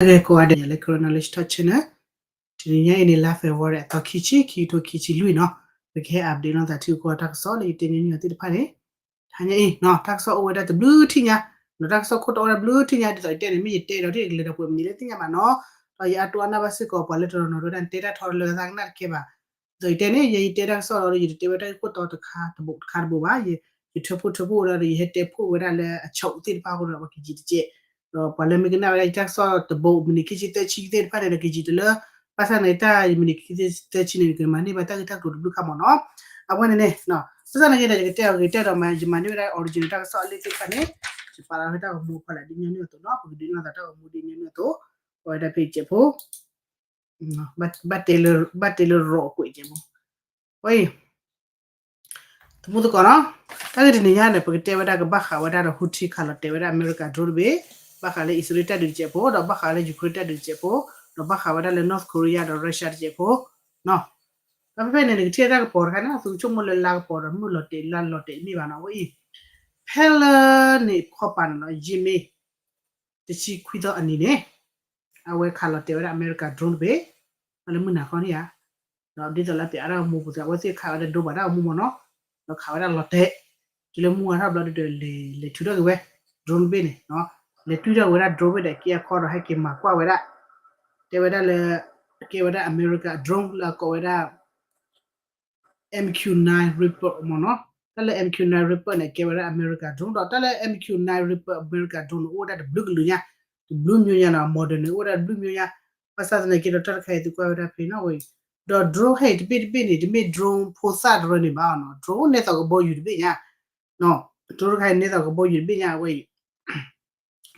ဂ့ၤကိးဂၤဒဲးလၢ Karen Knowledge Talk Channel, တနံၤညါအံၤန့ၣ် လါ February အသီခံဆံ ခံကထိခံဆံလွံၢ်နီၤ, ပကဟဲ update နီၢ်သးထံကီၢ်တၢ်ကစီၣ်လၢယတဲညီနုၢ်အီၤသ့ၣ်တဖၣ်န့ၣ်, တဟါညါအံၤနီၤ တၢ်ကစီၣ်အိၣ်ဝဲဒၣ်တဘျုးထံၣ်ညါ, နီၤ တၢ်ကစီၣ်ခိၣ်တီအိၣ်ဝဲဒၣ်တဘျုးထံၣ်ညါ ဒ်သိးယတဲန့ၣ် မ့ၢ်ယတဲဒီးထံၣ်ကလဲၤဒီးပှဲၤမနုၤလၢသ့ၣ်ညါဘၣ်နီၤ, ဒီးယအါတိအါနၢ်ဘၣ်စ့ၢ်ကီး ပှၤလၢတနီၤနီၤတဲဝဲဒၣ် နတဲတၢ်ထီတလၢသးကနၣ်တကဲဘၣ်, ဒ်သိးယတဲန့ၣ် ယဲယတဲတၢ်ကစီၣ်ဒီး ယတတဲဝဲတၢ်ဂ့ၢ်ခိၣ်တီတခါတဘိးတခါတဘိးဘၣ်, ယထၢဖှိၣ်ထၢဖှိၣ်ဝဲဒၣ်ဒီး ယဟဲတဲဖှိၣ်ဝဲဒၣ်လၢအဆိးသ့ၣ်တဖၣ်အဃိဒီး ပှၤကယံာ်တကဲး, ဒီးပှၤလၢမ့ၢ်ကနၣ်ဝဲဒၣ်ယတၢ်ကစီၣ်တဘိး မံးနံးခံဆံသၢဆံသ့ၣ်တဖၣ်န့ၣ်ဒီး ကယံာ်တလၢ, ဘၣ်ဆၣ်န့ၣ် တၢ်မံးနံးခံဆံသၢဆံန့ၣ် ကမၤန့ၢ်ဘၣ်တၢ်ဂ့ၢ်တၢ်ကျိၤတဘျုးခါမ့ၢ်နီၤ, အဝဲန့ၣ်န့ၣ်, ဘၣ်ဆၣ်န့ၣ်က့ဒီး ယကတဲအီၤဂ့ၤတဲဒီး ယမၤန့ၢ်ဝဲဒၣ် original တၢ်ကစီၣ်အလံာ်သ့ၣ်တဖၣ်န့ၣ်, ယပာ်လီၤဝဲတၢ်ဂီၤမူဖီလာ်ဒ်ညီနုၢ်အသိးနီၤ, ပကဒုးနၢ်သးတၢ်ဂီၤမူဒ်ညီနုၢ်အသိး, ပဝဲဒၣ်ဖဲအံၤကဲးဖိ ဘၣ်တဲလၢရၣ်ကွဲးကဲးဖိ, ဝဲအံၤ သမူသကိးနီၤ, တၢ်ဂ့ၢ်တနံၤညါန့ၣ် ပကတဲဝဲဒၣ်ကဘၣ်ဃးဝဲဒၣ်ဒီး Houthi ခးလီၤတဲာ်ဝဲဒၣ်အမဲရကၤ drone တဘ့ၣ်, ဘၣ်ဃးလၢအံၣ်စရ့လးတၢ်ဒုးတကဲးဖိ ဒီးဘၣ်ဃးလၢ Ukraine တၢ်ဒုးတကဲးဖိ, ဒီးဘၣ်ဃးဝဲဒၣ်လၢ North Korea ဒီး Russia တကဲးဖိ, နီၤ, ဒီးဖဲဖဲန့ၣ် နကထံၣ်တၢ်ကပီၤတခါန့ၣ် သုကဆိကမိၣ်လၢလါကပီၤဒီးမုၢ်လီၤတဲာ်လါလီၤတဲာ်တမ့ၢ်ဘၣ်နီၤ, အဝဲအံၤ ဖဲလၢန့ၣ်ခီပၤန့ၣ်လီၤ ယံာ်မ့ၢ် တဆံခွံသီအနံၤန့ၣ်, အဝဲခးလီၤတဲာ်ဝဲဒၣ်အမဲရကၤ drone တဘ့ၣ်, လၢမုၢ်နၤခီန့ၣ်ဧါ, ဒီးဒ်သိးလၢပျးတၢ်ဂီၤမူပူၤသး အဝဲသ့ၣ်ခးဝဲဒၣ်ဒိဘၣ်တၢ်ဂီၤမူမ့ၢ်နီၤ, ဒီးခးဝဲဒၣ်လီၤတဲာ်, တုၤလၢမုၢ်ဝါထီၣ်ဘျီဒုဒီး လဲၤထုးထီၣ်က့ၤဝဲ drone တဘ့ၣ်န့ၣ်, လဲၤထုးထီၣ်က့ၤဝဲဒၣ် drone တဘ့ၣ်ဒီး က့အခီဒီးဟဲက့ၤမၤကွၢ်ဝဲဒၣ်, တဲဝဲဒၣ်လၢ, ကဲဝဲဒၣ်အမဲရကၤ drone လၢအကိးဝဲဒၣ် MQ nine Reaper မ့ၢ်နီၤ, တၢ်လၢ MQ nine Reaper န့ၣ် ကဲဝဲဒၣ်အမဲရကၤ drone ဒီးတၢ်လၢ MQ nine Reaper အမဲရကၤ drone န့ၣ် အိၣ်ဝဲဒၣ်တဘျုးကလုာ်ညါ, တဘျုးမျိုးညါနီၤ, model န့ၣ် အိၣ်ဝဲဒၣ်တဘျုးမျိုးညါ, ဘၣ်ဆၣ်သနာ်က့ဒီးတၢ်တခါအံၤသုကွၢ်ဝဲဒၣ်ဖဲနီၤဝဲ, ဒီး drone ဟဲအံၤတဘ့ၣ်တဘ့ၣ်န့ၣ် တမ့ၢ် drone ဖိသၣ်တရၢန့ၣ်ဘၣ်နီၤ, drone နဲသိးကဘီယူၤတဘ့ၣ်ညါ, drone တခါအံၤနဲသိးကဘီယူၤတဘ့ၣ်ညါအဝဲအံၤ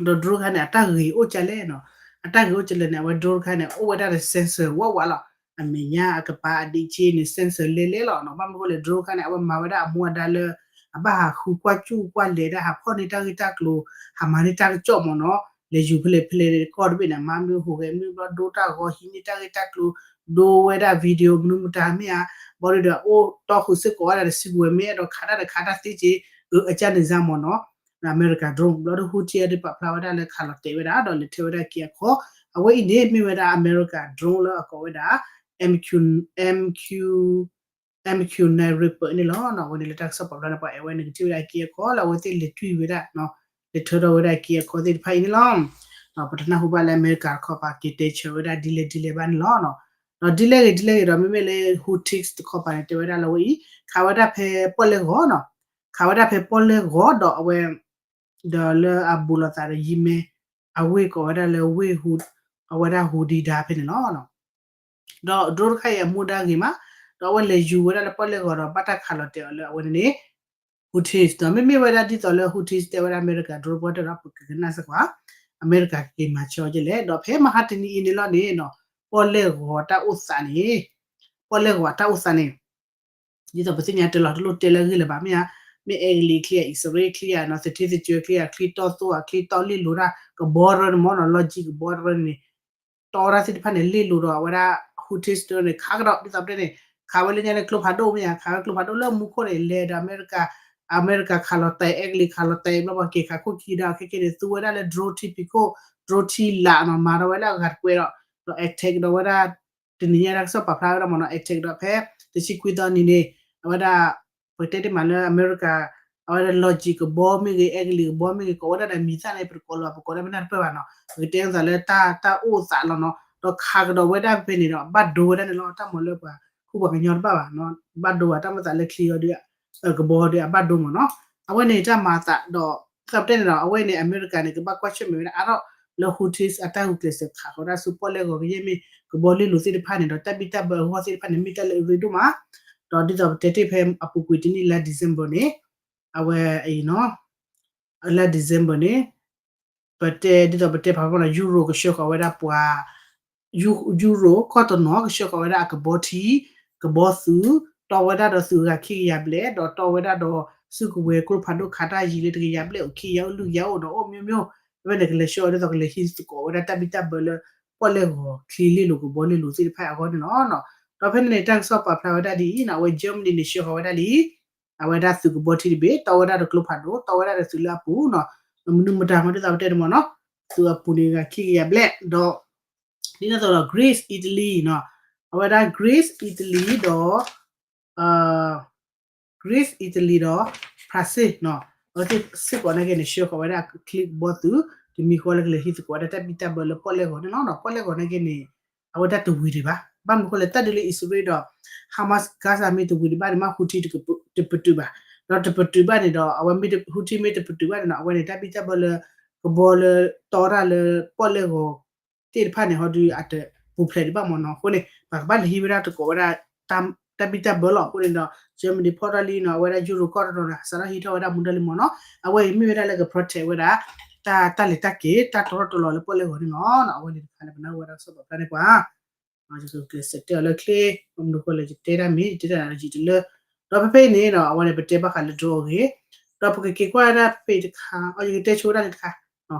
ဒီး drone တခါန့ၣ် အတၢ်ဂ့ၤအိၣ်ကလဲၣ်နီၤ, အတၢ်ဂ့ၤအိၣ်ကလဲၣ်န့ၣ် အဝဲ drone တခါန့ၣ် အိၣ်ဝဲဒၣ်ဒီး sensor ဝးဝးလီၤ, အမဲာ်ညါအကပၤအဒံးဆ့န့ၣ် sensor လဲလဲလီၤနီၤ, ဘၣ်မနုၤအဃိလဲၣ် drone တခါန့ၣ် အဝဲမၤဝဲဒၣ်အမူအဒါလၢ အဘၣ်ဟးဃုကွၢ်ကၠူၣ်ကွၢ်လဲၤဒၣ် ဟးဖီၣ်န့ၢ်တၢ်ဂ့ၢ်တၢ်ကျိၤ, ဟးမၤန့ၢ်တၢ်ကစီၣ်မ့ၢ်နီၤ, လဲၤယူၤဖဲလဲၣ်ဖဲလဲၣ်ကီၢ်တဘ့ၣ်န့ၣ် မၤမနုၤဟူးဂဲၤမနုၤဘျီ ဒိတၢ်ဂီၤ ဟံးန့ၢ်တၢ်ဂ့ၢ်တၢ်ကျိၤ, ဒိဝဲဒၣ် video မနုၤမတၤမ့ၢ်ဧါ, ဘျီဒုဒီး အိၣ်တီဃုာ်စ့ၢ်ကီးဝဲဒၣ်ဒီး စုကဝဲၤမ့ၢ်အဲၣ်ဒိးခးတၢ်ဒီးခးတၢ်သ့က့ၤ, အကၢန့ၣ်စါမ့ၢ်နီၤ အမဲရကၤ drone ဘျီဒီး Houthi အဒုးပာ်ဖျါဝဲဒၣ်လၢခးလီၤတဲာ်ဝဲဒၣ် ဒီးလဲၤထၢဝဲဒၣ်က့အခီ, အဝဲအံၤန့ၣ်မ့ၢ်ဝဲဒၣ်အမဲရကၤ drone လၢအကိးဝဲဒၣ် MQ, MQ, MQ nine Reaper န့ၣ်လီၤ. အဝဲန့ၣ်လၢတၢ်ကစီၣ်ပာ်ဖျါန့ၣ် ပှၤအဲၣ်ဝဲန့ၣ်ကထံၣ်ဝဲဒၣ်က့အခီလၢအဝဲသ့ၣ်လဲၤတွံၢ်ဝဲဒၣ်, လဲၤထၢထီၣ်ဝဲဒၣ်က့အခီသ့ၣ်တဖၣ်အံၤန့ၣ်လီၤ. ပတနၢ်ဟူဘၣ်လၢအမဲရကၤတခီပၤက့ၤတဲဆၢဝဲဒၣ်ဒ်လဲၣ်ဒ်လဲၣ်ဘၣ်န့ၣ်လီၤ. ဒီးဒ်လဲၣ်ဂ့ၤဒ်လဲၣ်ဂ့ၤဒီး မ့မ့ၢ်လၢ Houthis တခီပၤန့ၣ် တဲဝဲဒၣ်လၢအဝဲအံၤ ခးဝဲဒၣ်ဖဲပီၣ်လဲၣ်ဂီၤနီၤ, ခးဝဲဒၣ်ဖဲပီၣ်လဲၣ်ဂီၤဒီးအဝဲ ဒီးလၢအဘူးလိာ်သးဒီးယံာ်မ့ၢ် အဝ့ၢ်ကိးဝဲဒၣ်လၢဝ့ၢ်ဟူ, အဝဲဒၣ် Hodeidah ဖဲန့ၣ်လီၤ. ဒီး drone တခါအံၤအမူဒါဂ့ၤမး, ဒီးအဝဲလဲၤယူၤဝဲဒၣ်လၢပီၣ်လဲၣ်ဂီၤဒီးဘၣ်တၢ်ခးလီၤတဲာ်အီၤလၢအဝဲန့ၣ်န့ၣ် Houthis ဒီးမ့မ့ၢ်ဝဲဒၣ်ဒ်သိးလၢ Houthis တဲဝဲဒၣ်အမဲရကၤ drone ပှၤတဲဒီးပကကနၣ်စ့ၢ်ကီး, အမဲရကၤက့ၤမၤဆၢအီၤကလဲၣ်, ဒီးဖဲမဟါတနံၤအံၤန့ၣ်လီၤန့ၣ်နီၤ, ပီၣ်လဲၣ်ဂီၤတၢ်အိၣ်သးန့ၣ်, ပီၣ်လဲၣ်ဂီၤတၢ်အိၣ်သးန့ၣ် ဒ်သိးပသ့ၣ်ညါတလီၤတလိၣ်တဲလၢအဂ့ၢ်လၢၤဘၣ်မ့ၢ်ဧါ, မ့ၢ်အဲကလံးချံဧါ အံၣ်စရ့လးချံဧါနီၤ, သထ့သကၢချံဧါ, ချံတီသိဧါ, ချံတီလ့ၣ်လိၤတၢ်ကဘီတရၢန့ၣ်မ့ၢ်နီၤ, logic ကဘီတရၢန့ၣ် တီတၢ်သ့ၣ်တဖၣ်န့ၣ် လ့ၣ်လိၤဒီးအဝဲဒၣ် Houthis န့ၣ် ခးကဒီး ဒ်သိးပတဲန့ၣ် ခးဝဲလၢညါလၢကျိဖးဒိၣ်မ့ၢ်ဧါ, ခးဝဲကျိဖးဒိၣ်လၢမူခိၣ်န့ၣ် လဲၤဒီးအမဲရကၤ, အမဲရကၤခးလီၤတဲာ် အဲကလံးခးလီၤတဲာ် ဘျီပှၤက့ၤခးခိၣ်ခံဒီး ခဲကဲန့ၣ် သူဝဲဒၣ်လၢ drone ထံဖံးခိၣ် drone ထံလာ်နီၤ, မၤဒီးဝဲလၢအဂၤတကွဲးဒီး ဒီး attack ဒီးဝဲဒၣ် တနံၤညါတၢ်ကစီၣ်ပာ်ဖျါဝဲဒၣ်မ့ၢ်နီၤ, attack ဒီးဖဲ တဆံခွံသီနံၤန့ၣ် အဝဲဒၣ် ပကတဲတ့ၢ်မးလၢအမဲရကၤ အဝဲဒၣ် logic ကဘီမ့ၢ်ဂ့ၤ အဲကလံးကဘီမ့ၢ်ဂ့ၤ ကိးဝဲဒၣ်ဒီးမံၤသၣ်န့ၣ် ပတကိးလၢၤဘၣ် ပကိးဒၣ်မ့ၢ်တၢ်တပၢၢ်ဘၣ်နီၤ, ပကတဲသးလၢတၢ်အိၣ်သးလီၤနီၤ, ဒီးခးကဒီးဝဲဒၣ်ဖဲန့ၣ်ဒီး ဘၣ်ဒိဝဲဒၣ်န့ၣ်လီၤ, တၢ်မၤလၢပှၤ ခူပှၤကညီတဘၣ်ဘၣ်နီၤ, ဘၣ်ဒိဘၣ်တၢ်မၤသးလၢချံအီၤဒီး ကဘီဒီးအဘၣ်ဒိမ့ၢ်နီၤ, အဝဲန့ၣ်တၢ်မၤအသးဒီး ဒ်သိးပတဲန့ၣ်ဒီး အဝဲန့ၣ် အမဲရကၤန့ၣ် ကဘၣ်ကွၢ်ဆၢၣ်မဲာ်ဝဲဒၣ်အါထီၣ်လၢ Houthis အတၢ်ဂုာ်ကျဲးစၢးခးဃီၤဒၣ်ဆူပီၣ်လဲၣ်ဂီၤကယဲၢ်မ့ၢ် ကဘီလ့ၣ်လိၤသ့ၣ်တဖၣ်န့ၣ်ဒီး တၢ်ဘံၣ်တၢ်ဘၢအဂီၢ်သ့ၣ်တဖၣ်န့ၣ် မ့ၢ်တၢ်လၢအရ့ဒိၣ်မး, ဒီးဒ်သိးပတဲတ့ၢ်ဖဲအပူၤကွံာ်တနံၣ်လါ December န့ၣ် အဝဲအံၤနီၤ လါ December န့ၣ် ပတဲဒ်သိးပတဲဖးဖီနီၤ Europe ကဆှၢဃီၤဝဲဒၣ်ပှၤ Europe ကီၢ်တနီၤကဆှၢဃီၤဝဲဒၣ်အကဘီထံ ကဘီသုး တီဝဲဒၣ်ဒီးသုးဂၤခံကယၤဘျဲၣ် ဒီးတီဝဲဒၣ်ဒီးသုးကဝဲၤကျိဖးဒိၣ်ခးတၢ်ယံၤလၢတကယၤဘျဲၣ်အိၣ်ခံကယၤအိၣ်လွံၢ်ကယၤအိၣ်ဒီးအိၣ်မျိုးမျိုး ဖဲဖဲန့ၣ် ကလဲၤဆှၢအီၤဒ်သိးကလဲၤဟံးသကိးဝဲဒၣ်တၢ်ဘံၣ်တၢ်ဘၢလၢ ပီၣ်လဲၣ်ဂီၤချံလ့ၣ်လိၤကဘီလ့ၣ်လိၤသ့ၣ်တဖၣ်အဂီၢ်န့ၣ်လီၤ. ဒီးဖဲန့ၣ်န့ၣ် တၢ်ကစီၣ်ပာ်ဖျါဝဲဒၣ်ဒ်အံၤနီၤ အဝဲ Germany န့ၣ် ဆှၢဃီၤဝဲဒၣ်လံ အဝဲဒၣ်သုးကဘီထံတဘ့ၣ် တီဝဲဒၣ်ဒီးကျိဖးဒိၣ် တီဝဲဒၣ်ဒီးသုးလၢအပူၤနီၤ မနုၤမတၤမ့ၢ်ဒ်သိးပတဲန့ၣ်မ့ၢ်နီၤ သုးအပူၤန့ၣ်ဂၤခံကယၤဘျဲၣ် ဒီး ဒ်န့ၣ်အသိးဒီး Greece Italy နီၤ, အဝဲဒၣ် Greece Italy ဒီး Greece Italy ဒီး Brazil နီၤ, အဝဲသ့ၣ်စ့ၢ်ကီးနာ်က့န့ၣ် ဆှၢဃီၤဝဲဒၣ်ချံကဘီသုး တမံၤဃီလၢကလဲၤဟံးသကိးဝဲဒၣ်တၢ်ဘံၣ်တၢ်ဘၢလၢပီၣ်လဲၣ်ဂီၤန့ၣ်လီၤ. ပီၣ်လဲၣ်ဂီၤနာ်က့န့ၣ် အဝဲဒၣ်တဝံၤဒံးဘၣ်. ဘၣ်မနုၤအဃိလဲၣ် တၢ်ဒုးလၢအံၣ်စရ့လးဒီး Hamas Gaza မ့ၢ်တဝံၤဒံးဘၣ်န့ၣ် မ့ၢ် Houthi တပတုာ်ဘၣ်, ဒီးတပတုာ်ဘၣ်န့ၣ်ဒီး အဝဲမ့ၢ် Houthi မ့ၢ်တပတုာ်ဘၣ်န့ၣ်နီၤ အဝဲန့ၣ် တၢ်ဘံၣ်တၢ်ဘၢလၢ ကဘီလၢတီတၢ်လၢပီၣ်လဲၣ်ဂီၤသ့ၣ်တဖၣ်န့ၣ် ဟီဒုးအတပူၤဖျဲးဒံးဘၣ်မ့ၢ်နီၤ. အဃိန့ၣ် ပှၤကဘၣ်လဲၤဟံးဝဲဒၣ်သကိးဝဲဒၣ် တၢ်ဘံၣ်တၢ်ဘၢလီၤ. အဃိန့ၣ်ဒီး Germany ဖီၣ်တၢ်လံနီၤ အဝဲဒၣ်ယူရိၤကီၢ်တနီၤဒီး စးထီၣ်ဟံးထီၣ်ဝဲဒၣ်မူဒါလံမ့ၢ်နီၤ. အဝဲအံၤမ့ၢ်ဝဲဒၣ်လၢက protect ဝဲဒၣ် တၢ် တၢ်လဲၤတၢ်က့ၤ တၢ်တရီတလီၤလၢပီၣ်လဲၣ်ဂီၤန့ၣ်လီၤ. အဝဲန့ၣ်တခါန့ၣ် ပနၢ်ဟူဝဲဒၣ်ကစီၣ်ပာ်ဖျါန့ၢ်ပှၤ ယကကျဲးစၢးတဲအီၤလၢချ့ ဘၣ်မနုၤအဃိလဲၣ် ယတဲတၢ်မ့ၢ် ယတဲတၢ်ယံာ်တလၢ ဒီးဖဲဖဲအံၤန့ၣ်ဒီး အဝဲန့ၣ် ပတဲဘၣ်ဃးလၢ drone အဂ့ၢ် ဒီးပကက့ၤကွၢ်ဝဲဒၣ်ဖဲဖဲအံၤတခါ ယကတဲဆိဝဲဒၣ်န့ၣ်တခါ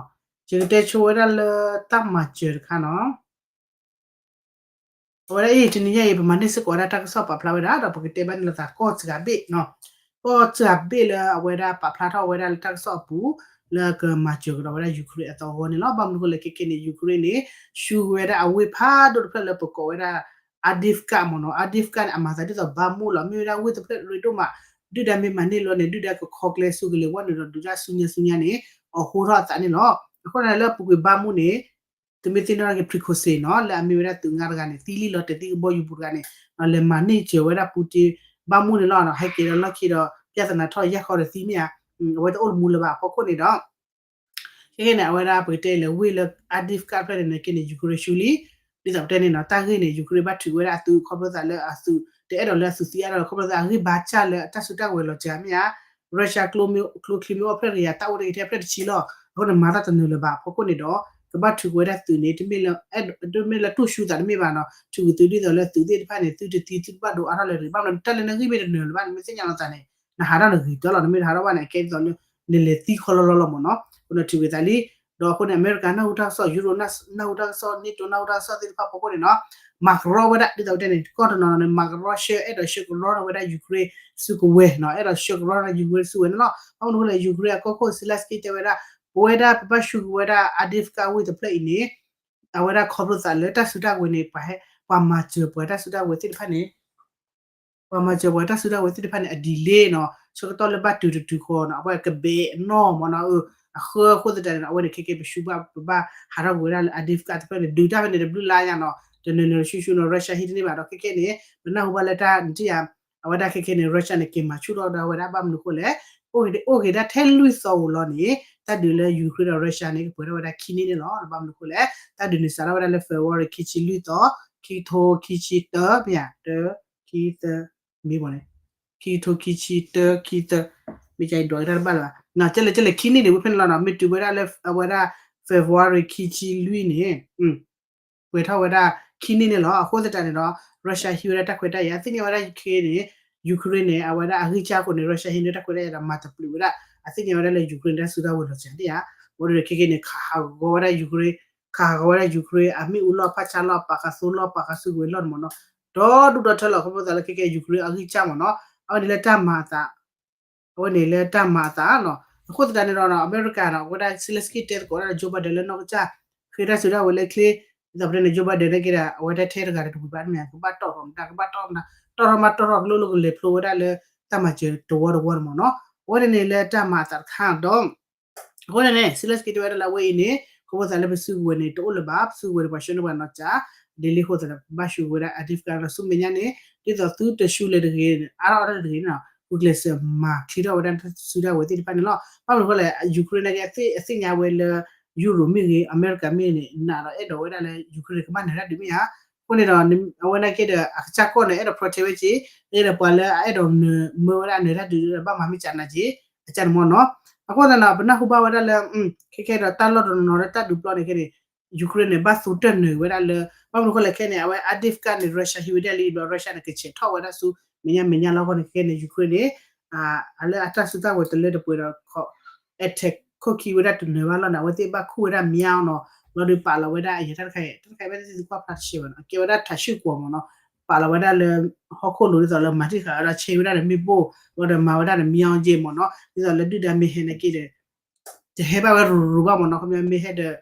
ယကတဲဆိဝဲဒၣ်လၢတၢ်မၤစၢၤတခါနီၤ. အဝဲဒၣ်အံၤ တနံၤညါအံၤ ပမၤန့ၢ်စ့ၢ်ကီးဝဲဒၣ်တၢ်ကစီၣ်ပာ်ဖျါဝဲဒၣ် ဒီးပကတဲဘၣ်န့ၣ်လီၤသးကီၢ်စှၤဘ့ၣ်နီၤ, ကီၢ်စှၤဘ့ၣ်လၢအဝဲဒၣ်ပာ်ဖျါထီၣ်ဝဲဒၣ်လၢတၢ်ကစီၣ်အပူၤ လၢကမၤစၢၤကဒီးဝဲဒၣ် Ukraine အသီအဂီၢ်န့ၣ်လီၤ. ဘၣ်မနုၤအဃိလဲၣ် ခဲကနံၣ်န့ၣ် Ukraine န့ၣ် ဆူဝဲဒၣ်အဝ့ၢ်ဖးဒိၣ်တဖျၢၣ်လၢပကိးဝဲဒၣ် Avdiivka မ့ၢ်နီၤ, Avdiivka န့ၣ် အမၤသးဒ်သိး Bakhmut လီၤ. မ့ၢ်ဝဲဒၣ်ဝ့ၢ်တဖျၢၣ်ရ့ဒိၣ်မး ဒုၣ်ဒါမ့ၢ်မၤန့ၢ်လီၤန့ၣ် ဒုၣ်ဒါကခီကျဲဆူကလ့ၤဝဲန့ၣ်ဒီး ဒုးတၢ်ဆူညါဆူညါန့ၣ် အဟိထီၣ်အသးန့ၣ်လီၤ. အဃိန့ၣ်လၢပူၤကွံာ် Bakhmut န့ၣ် သုမ့ၢ်သ့ၣ်နီၣ်ထီၣ်က့ၤ Prigozhin နီၤ လၢအမ့ၢ်ဝဲဒၣ်သုးငါတဂၤန့ၣ် သံလံလီၤတဲာ်သံကဘီယူၤပူၤတဂၤန့ၣ် လဲၤမၤန့ၢ်စၢၤဝဲဒၣ် Putin Bakhmut န့ၣ်လီၤ. ဟဲက့ၤဒီးလီၢ်ခံဒီး ပြဿနာထီၣ်ယၢ်ခီဒီးသံမ့ၢ်ဧါ, အဝဲတအိၣ်တမူလၢၤဘၣ်အဖီခိၣ်န့ၣ်ဒီး ခဲကနံၣ်န့ၣ် အဝဲဒၣ်ပကတဲလၢဝ့ၢ်လၢ Avdiivka တဖျၢၣ်န့ၣ် ခဲကနံၣ်န့ၣ် Ukraine ဆူလံ. ဒ်သိးပတဲန့ၣ်နီၤ တၢ်ဂ့ၢ်န့ၣ် Ukraine ဘၣ်ထုးဝဲဒၣ်အသုး ခီဖျိသးလၢအသုး တအဲၣ်ဒိးလၢအသုးသံအါထီၣ် ခီဖျိသးအဂံၢ်ဘါစၢ်လၢအတၢ်စုတၢ်ဝဲၤလီၤစှၤမ့ၢ်ဧါ, Russia ကျိချံမ့ၢ်အိၣ်ဖျဲၣ်တကယၤ တၢ်အိၣ်တ့ၢ်က့ၤထဲဖျၢၣ်တဆံလီၤ. အဃိန့ၣ် မၤတၢ်တနၢၤလၢၤဘၣ်အဖီခိၣ်န့ၣ်ဒီး ကဘၣ်ထုးက့ၤဝဲဒၣ်သုးန့ၣ် တမ့ၢ်လၢ တမ့ၢ်လၢတူၢ်ဆူသးတမ့ၢ်ဘၣ်နီၤ, ထုးက့ၤသုးဒ်သိးလၢသုးသ့ၣ်တဖၣ်န့ၣ် သုတသံသုတဘၣ်ဒိးအါထီၣ်လၢၤတဂ့ၤ. ဘၣ်မနုၤ တၢ်လၢနဂံၢ်မ့ၢ်တနၢၤလၢၤဘၣ် နမ့ၢ်သ့ၣ်ညါလီၤသးန့ၣ် နဟးထီၣ်နဂ့ၤတၢၢ်လီၤ. နမ့ၢ်တဟးထီၣ်ဘၣ်န့ၣ် အကဲဒ်သိးလၢ နလဲၤသံခီလီလီလီၤမ့ၢ်နီၤ. အဃိန့ၣ်ထုးက့ၤသးလံ. ဒီးအဃိန့ၣ် အမဲရကၤနၢ်ဟူတၢ်ကစီၣ်, ယူရိၤနၢ်ဟူတၢ်ကစီၣ်, NATO နၢ်ဟူတၢ်ကစီၣ်သ့ၣ်တဖၣ်ဖီခိၣ်န့ၣ်နီၤ မၤကရီဝဲဒၣ် ဒ်သိးပတဲန့ၣ် ကီၢ်တနီၤနီၤန့ၣ် မၤကရီဆှၢ အဲၣ်ဒိးဆှၢကရီန့ၢ်ဝဲဒၣ် Ukraine စုကဝဲၤနီၤ, အဲၣ်ဒိးဆှၢကရီန့ၢ် Ukraine စုကဝဲၤန့ၣ်လီၤ. ဘၣ်မနုၤအဃိလဲၣ် Ukraine အကီၢ်ခိၣ် Zelenskyy တဲဝဲဒၣ် ပဝဲဒၣ်ပဘၣ်ဆှၢက့ၤဝဲဒၣ် Avdiivka ဝ့ၢ်တဖျၢၣ်အံၤန့ၣ် အဝဲဒၣ်ခီဖျိသးလၢတၢ်စုတၢ်ဝဲၤန့ၣ် ပှၤဟဲ ပှၤမၤစၢၤပှၤတၢ်စုတၢ်ဝဲၤသ့ၣ်တဖၣ်န့ၣ် ပှၤမၤစၢၤပှၤတၢ်စုတၢ်ဝဲၤသ့ၣ်တဖၣ်န့ၣ် အ delay နီၤ, ဆၢကတီၢ်လၢဘၣ်တုၤတတုၤဃီနီၤ အဝဲကဘဲးနီၢ်မ့ၢ်နီၤ, အဃၢဃိသတးန့ၣ် အဝဲန့ၣ်ခဲကဲပဆူဘၣ် ပဘၣ်ဟးထီၣ်က့ၤဝဲဒၣ်လၢ Avdiivka တဖျၢၣ်န့ၣ် ဒုးတၢ်ဖဲန့ၣ်တဘျုးလါညါနီၤ, တနၢၤနၢၤဆူၣ်ဆူၣ်နီၤ Russia ဟံးတန့ၢ်ဘၣ်ဒီး ခဲကဲန့ၣ် ပနၢ်ဟူဘၣ်လၢတၢ်နထံၣ်ဧါ, အဝဲဒၣ်ခဲကဲန့ၣ် Russia န့ၣ် က့ၤမၤဆူၣ်ထီၣ်ဒီးဝဲဒၣ် ဘၣ်မနုၤအဃိလဲၣ်, အိၣ်ဂ့ၤဒၣ်ထဲလွံၢ်သီဧိၤလီၤန့ၣ် တၢ်ဒုးလၢ Ukraine ဒီး Russia န့ၣ် ကပှဲၤထီၣ်ဝဲဒၣ်ခံနံၣ်န့ၣ်လီၤ. ဘၣ်မနုၤအဃိလဲၣ် တၢ်ဒုးန့ၣ်စးထီၣ်ဝဲဒၣ်လၢ February ခံဆံလွံၢ်သီ, ခံထိခံဆံတၢ မ့ၢ်ဧါ, တၢ ခံသၢ မ့ၢ်ဘၣ်န့ၣ် ခံထိခံဆံတၢ ခံသၢ မ့ၢ်ကဒွးက့ၤတၢ်တဘၣ်လၢၤဘၣ်, ကဲလဲၣ်ကဲလဲၣ် ခံနံၣ်န့ၣ် ဝဲဖဲန့ၣ်လီၤနီၤ, မ့ၢ်တုၤဝဲဒၣ်လၢအဝဲဒၣ် February ခံဆံလွံၢ်န့ၣ် ပှဲၤထီၣ်ဝဲဒၣ်ခံနံၣ်န့ၣ်လီၤ. အဃိသတးန့ၣ်ဒီး Russia ဟံးဝဲဒၣ်တၢ်ခွဲးတၢ်ယာ် အသ့ၣ်ညါဝဲဒၣ်ခဲကဲန့ၣ် Ukraine န့ၣ် အဝဲဒၣ်အဂံၢ်စၢ်အဃိန့ၣ် Russia ဟံးန့ၢ်တၢ်ခွဲးတၢ်ယာ်ဒီးမၤတပျုာ်ဝဲဒၣ် အသ့ၣ်ညါဝဲဒၣ်လၢ Ukraine တၢ်စုတၢ်ဝဲၤလီၤစှၤဒံးဧါ, အဃိန့ၣ်ခဲကဲန့ၣ် ခးဟးဂီၤဝဲဒၣ် Ukraine, ခးဟးဂီၤဝဲဒၣ် Ukraine အမ့ၣ်အူလီၢ်ဖးဆါလီၢ် ပာ်ဃာ်သိလီၢ် ပာ်ဃာ်စုကဝဲၤလီၢ်န့ၣ်မ့ၢ်နီၤ, ဒီဒူၣ်ဒီထၢလီၤ. ခီဖျိသးလၢခဲကဲ Ukraine အဂံၢ်စၢ်မ့ၢ်နီၤ, အဝဲန့ၣ်လၢတၢ်မၤအသး အဝဲန့ၣ်လၢတၢ်မၤအသးနီၤ. အဃိသတးန့ၣ်ဒီး အမဲရကၤနီၤ အဝဲဒၣ် Zelenskyy တဲသကိးဒၣ်ဒီး Joe Biden လၢနီၢ်ကစၢ် ဃ့တၢ်စုတၢ်ဝဲၤလၢချ့, ဒ်သိးပတဲန့ၣ် Joe Biden န့ၣ်က့ဒီး အဝဲဒၣ်ထဲတဂၤဒီးတဝံၤဘၣ်မ့ၢ် ကဘၣ်တီၢ်ထီၣ်မတၤ ကဘၣ်တီၢ်ထီၣ်မတၤ တီၢ်ထီၣ်မးတီၢ်ထီၣ်ကလိလိကလဲၤဖျိဝဲဒၣ်လၢတၢ်မၤစၢၤတဝီတဝီန့ၣ်မ့ၢ်နီၤ. အဝဲန့ၣ်န့ၣ်လၢတၢ်မၤအသးတခါဒီး အဃိန့ၣ်န့ၣ် Zelenskyy တဲဝဲဒၣ်လၢအဝဲအံၤန့ၣ် ခီဖျိသးလၢပစုကဝဲၤန့ၣ် တအိၣ်လၢၤဘၣ်, ပစုကဝဲၤန့ၣ် ပှၤဆှၢန့ၢ်ပှၤနီၢ်ကစၢ်, ဒ်လံအဃိသတးဒီး ပဘၣ်ဆှၢက့ၤဝဲဒၣ် Avdiivka ဒီးဆူမဲာ်ညါန့ၣ် ဒ်သိးသုတဆူလဲၣ်တဂ့ၤ, အါထီၣ်အါထီၣ်တဂ့ၤန့ၣ်နီၤ, ဂုာ်ကျဲးစၢးမၤချ့ထီၣ်ဝဲဒၣ်တၢ်စုတၢ်ဝဲၤသ့ၣ်တဖၣ်န့ၣ်လီၤ. ဘၣ်မနုၤအဃိလဲၣ် Ukraine န့ၣ်က့ အသ့ၣ်ညါဝဲလၢ ယူရိၤမ့ၢ်ဂ့ၤ အမဲရကၤမ့ၢ်ဂ့ၤန့ၣ် နာ်ဒီးအဲၣ်ဒိးဝဲဒၣ်လၢ Ukraine ကဘၣ်နၢၤတၢ်ဒုးမ့ၢ်ဧါ. အဃိန့ၣ်ဒီး အဝဲန့ၣ်က့ဒီး အကစၢ်ကီၢ်န့ၣ် အဲၣ်ဒိး protect ဝဲက့ၤ, အဲၣ်ဒိးပှၤလၢအအဲၣ်ဒိးနၢၤမၢဝဲဒၣ်နၢၤတၢ်ဒုးဒီး ဘၣ်မၤမ့ၢ်ကနၤက့ၤ အကၢ်န့ၣ်မ့ၢ်နီၤ. အဃိသတးဒီး ပနၢ်ဟူဘၣ်ဝဲဒၣ်လၢ ခဲခဲဒီးတၢ်လီၢ်တနီၤနီၤလၢတၢ်ဒုးပျီန့ၣ်ခဲန့ၣ် Ukraine န့ၣ် ဘၣ်သူတၢၢ်နၢၤဝဲဒၣ်လၢ ဘၣ်မနုၤအဃိလဲၣ်ခဲန့ၣ် အဝဲ Avdiivka န့ၣ် Russia ဟံးဝဲဒၣ်လံဘျီ Russia န့ၣ် ကဆဲးထီၣ်ဝဲဒၣ်ဆူ မဲာ်ညါမဲာ်ညါလီၤ. အဃိန့ၣ်ခဲခဲန့ၣ် Ukraine န့ၣ် အလၢအတၢ်စုတၢ်ဝဲၤတလၢတပှဲၤဒီး attack ခိၣ်ခံဝဲဒၣ်တနၢၤဘၣ်လီၤန့ၣ် အဝဲသ့ၣ်ဘၣ်ခူၣ်ဝဲဒၣ်မၠါနီၤ, လီၤဒုးပာ်လီၤဝဲဒၣ်အံၤ တၢ်တခါအံၤ တၢ်တခါအံၤ ဘၣ်သ့ၣ်သ့ၣ်သ့ၣ်ကွၢ်ဖျါတဆဲးဘၣ်နီၤ, ကဲဝဲဒၣ် ထးဆှုၣ်ကွီၤ မ့ၢ်နီၤ, ပာ်လီၤဝဲဒၣ်လၢ ဟီၣ်ခိၣ်လိၤဒ်သိးလၢမၤတံၢ်ဃာ်ဝဲဒၣ် ဆဲးဝဲဒၣ်ဒီးမ့ၣ်ပိၢ် လီၤဒီးမၤဝဲဒၣ်ဒီးမၠါက့မ့ၢ်နီၤ, ဒ်သိးလၢဒုၣ်ဒါမ့ၢ်ဟဲန့ၣ်က့ဒီး တဟဲဘၣ်ဝဲရူၤရူၤဘၣ်မ့ၢ်နီၤ, ခီပညီမ့ၢ်ဟဲဒီး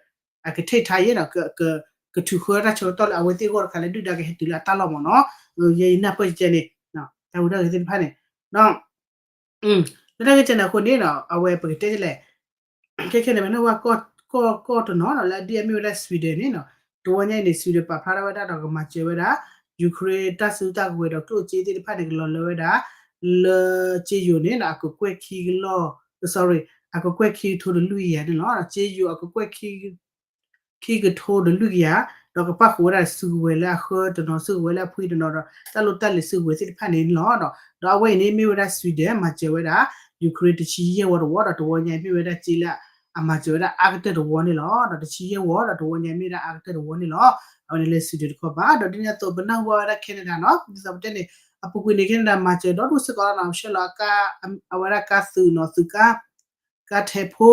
အကထံၣ်ထါယဲၢ်နီၤ ကထုးဃၢတၢ်ဆၢကတီၢ်လၢအဝဲသ့ၣ်အဂီၢ်တခါလၢဒုၣ်ဒါကဟဲတုၤလၢအတၢ်လီၢ်မ့ၢ်နီၤ, ယဲယနၢ်ပၢၢ်ကဲန့ၣ် တၢ်ဟူးတၢ်ဂဲၤသ့ၣ်တဖၣ်န့ၣ် ဒီး လၢတၢ်ဂ့ၢ်ကဲန့ၣ်အဃိန့ၣ်နီၤ အဝဲပကတဲလဲၣ် ခဲခဲန့ၣ် ပနၢ်ဟူကီၢ်တနီၤနီၤ လၢအဒ်အမ့ၢ်ဝဲဒၣ် Sweden န့ၣ်နီၤ, တဝီညါအံၤန့ၣ် Sweden ပာ်ဖျါထီၣ်ဝဲဒၣ်ဒီးကမၤစၢၤဝဲဒၣ် Ukraine တၢ်စုတၢ်ကဝဲၤဒီးကျိၣ်စ့သ့ၣ်တဖၣ်န့ၣ် ကလီၤလၢဝဲဒၣ် လၢကၠ့ယိၤန့ၣ်နီၤ အကကွဲၢ်ခံကလီၢ် sorry အကကွဲၢ်ခံကထိဒီးလွံၢ်ကယၤန့ၣ်လီၤ. ကၠ့ယိၤအကကွဲၢ်ခံ ခံကထိဒီးလွံၢ်ကယၤ, ဒီးကပာ်ဃုာ်ဝဲဒၣ်စုကဝဲၤလၢအဃၢတနီၤ စုကဝဲၤလၢအဖှံတနီၤဒီး တၢ်လိၣ်တၢ်လဲၤစုကဝဲၤသ့ၣ်တဖၣ်န့ၣ်လီၤ. ဒီးအဝဲအံၤန့ၣ်မ့ၢ်ဝဲဒၣ် Sweden မၤစၢၤဝဲဒၣ် Ukraine တဆံယဲၢ်ဝီတဝီ ဒီးတဝီညါအံၤမ့ၢ်ဝဲဒၣ်စ့လၢအမၤစၢၤဝဲဒၣ်အါကတၢၢ်တဝီန့ၣ်လီၤ. ဒီးတဆံယဲၢ်ဝီ ဒီးတဝီညါအံၤမ့ၢ်ဒၣ်အါကတၢၢ်တဝီန့ၣ်လီၤ. အဝဲန့ၣ်လၢ Sweden တခီပၤ ဒီးဒ်န့ၣ်အသိး ပနၢ်ဟူဘၣ်ဝဲဒၣ် Canada နီၤ ဒ်သိးပတဲန့ၣ် အပူၤကွံာ်န့ၣ် Canada မၤစၢၤဒီဒူၣ်စ့ၢ်ကီးလီၤနီၤ ဆှၢလီၤ အဝဲဒၣ်ကါသုးနီၤ သုးကါ ကါထဲးဖိ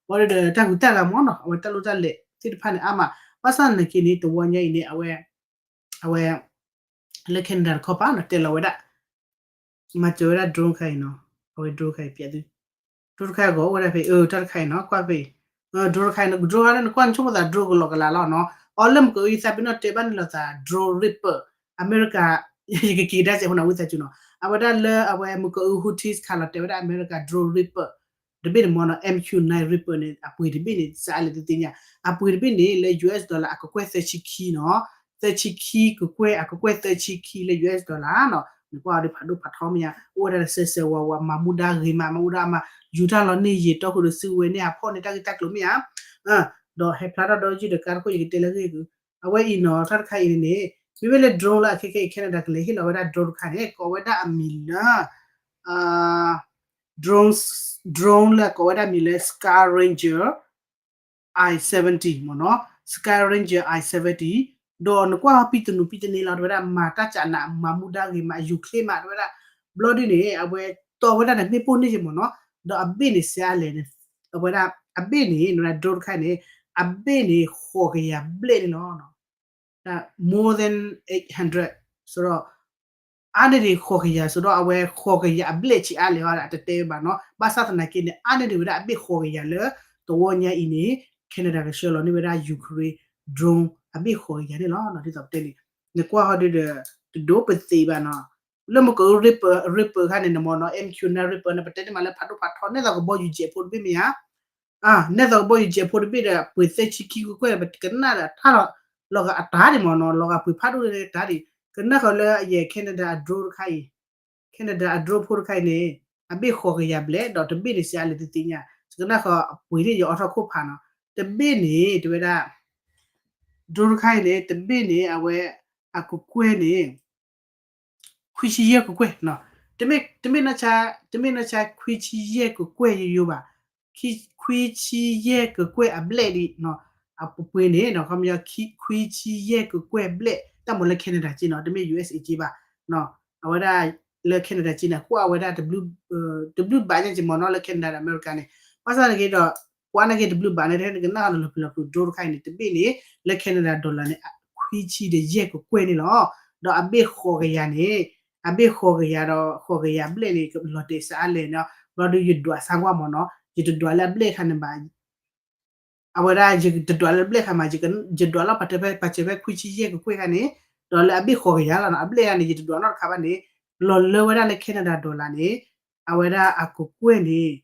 ဝံၤဒီးတၢ်ဂုၤတၢ်ဂၤမ့ၢ်နီၤ အဝဲတၢ်လိၣ်တၢ်လဲၤသ့ၣ်တဖၣ်န့ၣ်အါမး ဘၣ်ဆၣ်သနာ်က့န့ၣ် တဝီညါအံၤန့ၣ် အဝဲ အဝဲ လၢ Canada တခီပၤနီၤ တဲလီၤဝဲဒၣ် မၤစၢၤဝဲဒၣ် drone တခါအံၤနီၤ အဝဲ drone တခါအံၤ ပျဲသု drone တခါအံၤဂီၤအိၣ်ဝဲဒၣ်ဖဲ အၢ တၢ်တခါအံၤနီၤ ကွၢ်ဖဲ drone တခါအံၤနီၤ drone တခါလၢနကွၢ်နဆိကမိၣ်သး drone ကလီၤကလၤလီၤနီၤ အီၤလၢမုၢ်ကအုယသးပ့ၤနီၣ်တဲဘၣ်န့ၣ်လီၤသး drone Reaper အမဲရကၤ ယကက့ၤကဒါစဲးဖိနီၤ ဝံသးစူၤနီၤ အဝဲဒၣ်လၢအဝဲမုၢ်ကအု Houthis ခးလီၤတဲာ်ဝဲဒၣ်အမဲရကၤ drone Reaper တဘ့ၣ်န့ၣ်မ့ၢ်နီၤ MQ nine Reaper န့ၣ် အပှ့ၤတဘ့ၣ်န့ၣ် စးလဲၣ်သုသ့ၣ်ညါ အပှ့ၤတဘ့ၣ်န့ၣ် လၢ US dollar အကကွဲၢ်သၢဆံခံနီၤ သၢဆံခံကကွဲၢ် အကကွဲၢ်သၢဆံခံလၢ US dollar နီၤ နကွၢ်အီၤဒီးဖးဒိၣ်ဖးထီမ့ၢ်ဧါ အိၣ်ဝဲဒၣ်ဒီးစဲးစဲးဝါဝါ မၤမူဒါဂ့ၤမး မၤမူဒါအမး ယူၤတၢ်လီၤန့ၢ်ယံာ်တီခိၣ်ဒီးစုကဝဲၤန့ၣ် အဖီၣ်န့ၣ်တၢ်ဂ့ၢ်တၢ်ကျိၤမ့ၢ်ဧါ ဒီးဟဲဖျါထီၣ်ဒီးယုၢ်ဒီးကါတခိၣ် ယကတဲလၢအဂ့ၢ် အဝဲအံၤနီၤ တၢ်တခါအံၤန့ၣ်န့ၣ် မ့မ့ၢ်လၢ drone လၢအခဲခဲအံၤ Canada ကလဲၤဟ့ၣ်လီၤဝဲဒၣ် drone တခါန့ၣ် ကိးဝဲဒၣ်အမံၤလၢ drone drone လၢကိးဝဲဒၣ်မံၤလၢ Skyranger I seventy မ့ၢ်နီၤ Skyranger I seventy ဒီးနကွၢ်ပံတနူးပံတန့လီၤ တဝဲဒၣ်မၤတၢ်ကနး မၤမူဒါဂ့ၤမး ယူၤချ့မး တဝဲဒၣ် ဘျီဒ်န့ၣ် အဝဲတီဝဲဒၣ်န့ၣ်မ့ၣ်ပိၢ်န့ၢ်က့မ့ၢ်နီၤ ဒီးအဘ့ၣ်န့ၣ်စ့အါလဲၣ်န့ၣ် အဝဲဒၣ် အဘ့ၣ်န့ၣ် နဝဲဒၣ် drone တခါန့ၣ် အဘ့ၣ်န့ၣ် ဃိးကယၤဘျဲၣ်န့ၣ်လီၤ more than eight hundred ဆိုတော့ အါန့ၢ်ဒံးဃိးကယၤ ဆိုတော့ အဝဲဃိးကယၤအဘျဲၣ်ဆံးအါလဲၣ် အတတဲဘၣ်နီၤ ဘၣ်ဆၣ်သနာ်က့န့ၣ် အါန့ၢ်ဒံးဝဲဒၣ်အဘ့ၣ်ဃိးကယၤလၢ တဝီညါအံၤန့ၣ် Canada ကဆှၢလီၤန့ၢ်ဝဲဒၣ် Ukraine drone အဘ့ၣ်ဃိးကယၤန့ၣ်လီၤ ဒ်သိးပတဲန့ၣ် နကွၢ်ဟီဒုဒီး တဒိးပသံးဘၣ်နီၤ လၢမုၢ်က Reaper Reaper ခါန့ၣ် နမ့ၢ်နီၤ MQ nine Reaper န့ၣ် ပတဲန့ၣ်မးလၢဖးဒိၣ်ဖးထီ နဲသိးကဘီယူၤယဲၢ်ဖိတဘ့ၣ်မ့ၢ်ဧါ အါ နဲသိးကဘီယူၤယဲၢ်ဖိတဘ့ၣ်ဒီး ပှ့ၤသၢဆံခံကကွဲၢ် ကနၣ်ဒီးထါလီၤ လီၤဂာ်အတၢ်ဒံးမ့ၢ်နီၤ လီၤဂာ်ပှ့ၤဖးဒိၣ်လၢတၢ်ဒံး ကနၣ်ဃီလၢအယဲၢ် Canada အ drone တခါအံၤ Canada အ drone ဖိတခါအံၤန့ၣ် အဘ့ၣ်ဃိးကယၤဘျဲၣ် ဒီးတဘ့ၣ်န့ၣ်စ့အါလဲၣ်သုသ့ၣ်ညါ ကနၣ်ဃီပှ့ၤန့ၣ်ယအီထီၣ်ခိၣ်ဖးနီၤ တဘ့ၣ်န့ၣ် တဝဲဒၣ် drone တခါအံၤန့ၣ် တဘ့ၣ်န့ၣ် အဝဲ အကကွဲၢ်န့ၣ် ခွံဆံယဲၢ်ကကွဲၢ်နီၤ တမ့ၢ် တမ့ၢ်နီၢ်ဆါ တမ့ၢ်နီၢ်ဆါခွံဆံယဲၢ်ကကွဲၢ်ယိယိဘၣ် ခွံဆံယဲၢ်ကကွဲၢ်အဘျဲၣ်ဒံးနီၤ အပှ့ၤန့ၣ်နီၤ ခီပညီ ခွံဆံယဲၢ်ကကွဲၢ်ဘျဲၣ် တၢ်မ့ၢ်လၢ Canada က့နီၤ တမ့ၢ် USA က့ဘၣ် အဝဲဒၣ်လၢ Canada က့န့ၣ် ကွၢ်အဝဲဒၣ် တဘျုးဘၣ်ညါက့မ့ၢ်နီၤ လၢ Canada ဒီး အမဲရကၤန့ၣ် ဘၣ်ဆၣ်န့ၣ်က့ဒီး ကွၢ်န့ၣ်က့တဘျုးဘၣ်န့ၣ် တဟဲကနၣ်လီၤလီၤပျံၤလီၤပျံၤ drone တခါအံၤန့ၣ် တဘ့ၣ်န့ၣ် လၢ Canada dollar န့ၣ် ခွံဆံဒီးယဲၢ်ကကွဲၢ်န့ၣ်လီၤ ဒီးအဘ့ၣ်ဃိးကယၤန့ၣ် အဘ့ၣ်ဃိးကယၤဒီး ဃိးကယၤဘျဲၣ်န့ၣ် လီၤတဲာ်စ့အါလဲၣ်နီၤ ဘျီဒီးယဒွးစါကွၢ်မ့ၢ်နီၤ ယတဒွးလၢအဘျဲၣ်ခါန့ၣ်ဘၣ် အဝဲဒၣ်ယတဒွးလၢအဘျဲၣ်ခါမး ယဒွးလီၤပာ်တဲဖဲ ပာ်စၢၤဖဲခွံဆံယဲၢ်ကကွဲၢ်ခါန့ၣ် ဒီးလၢအဘ့ၣ်ဃိးကယၤလီၤနီၤ အဘျဲၣ်ခါန့ၣ် ယတဒွးနီတခါဘၣ်န့ၣ် လီၤလၢဝဲဒၣ်လၢ Canada dollar န့ၣ် အဝဲဒၣ်အကကွဲၢ်န့ၣ်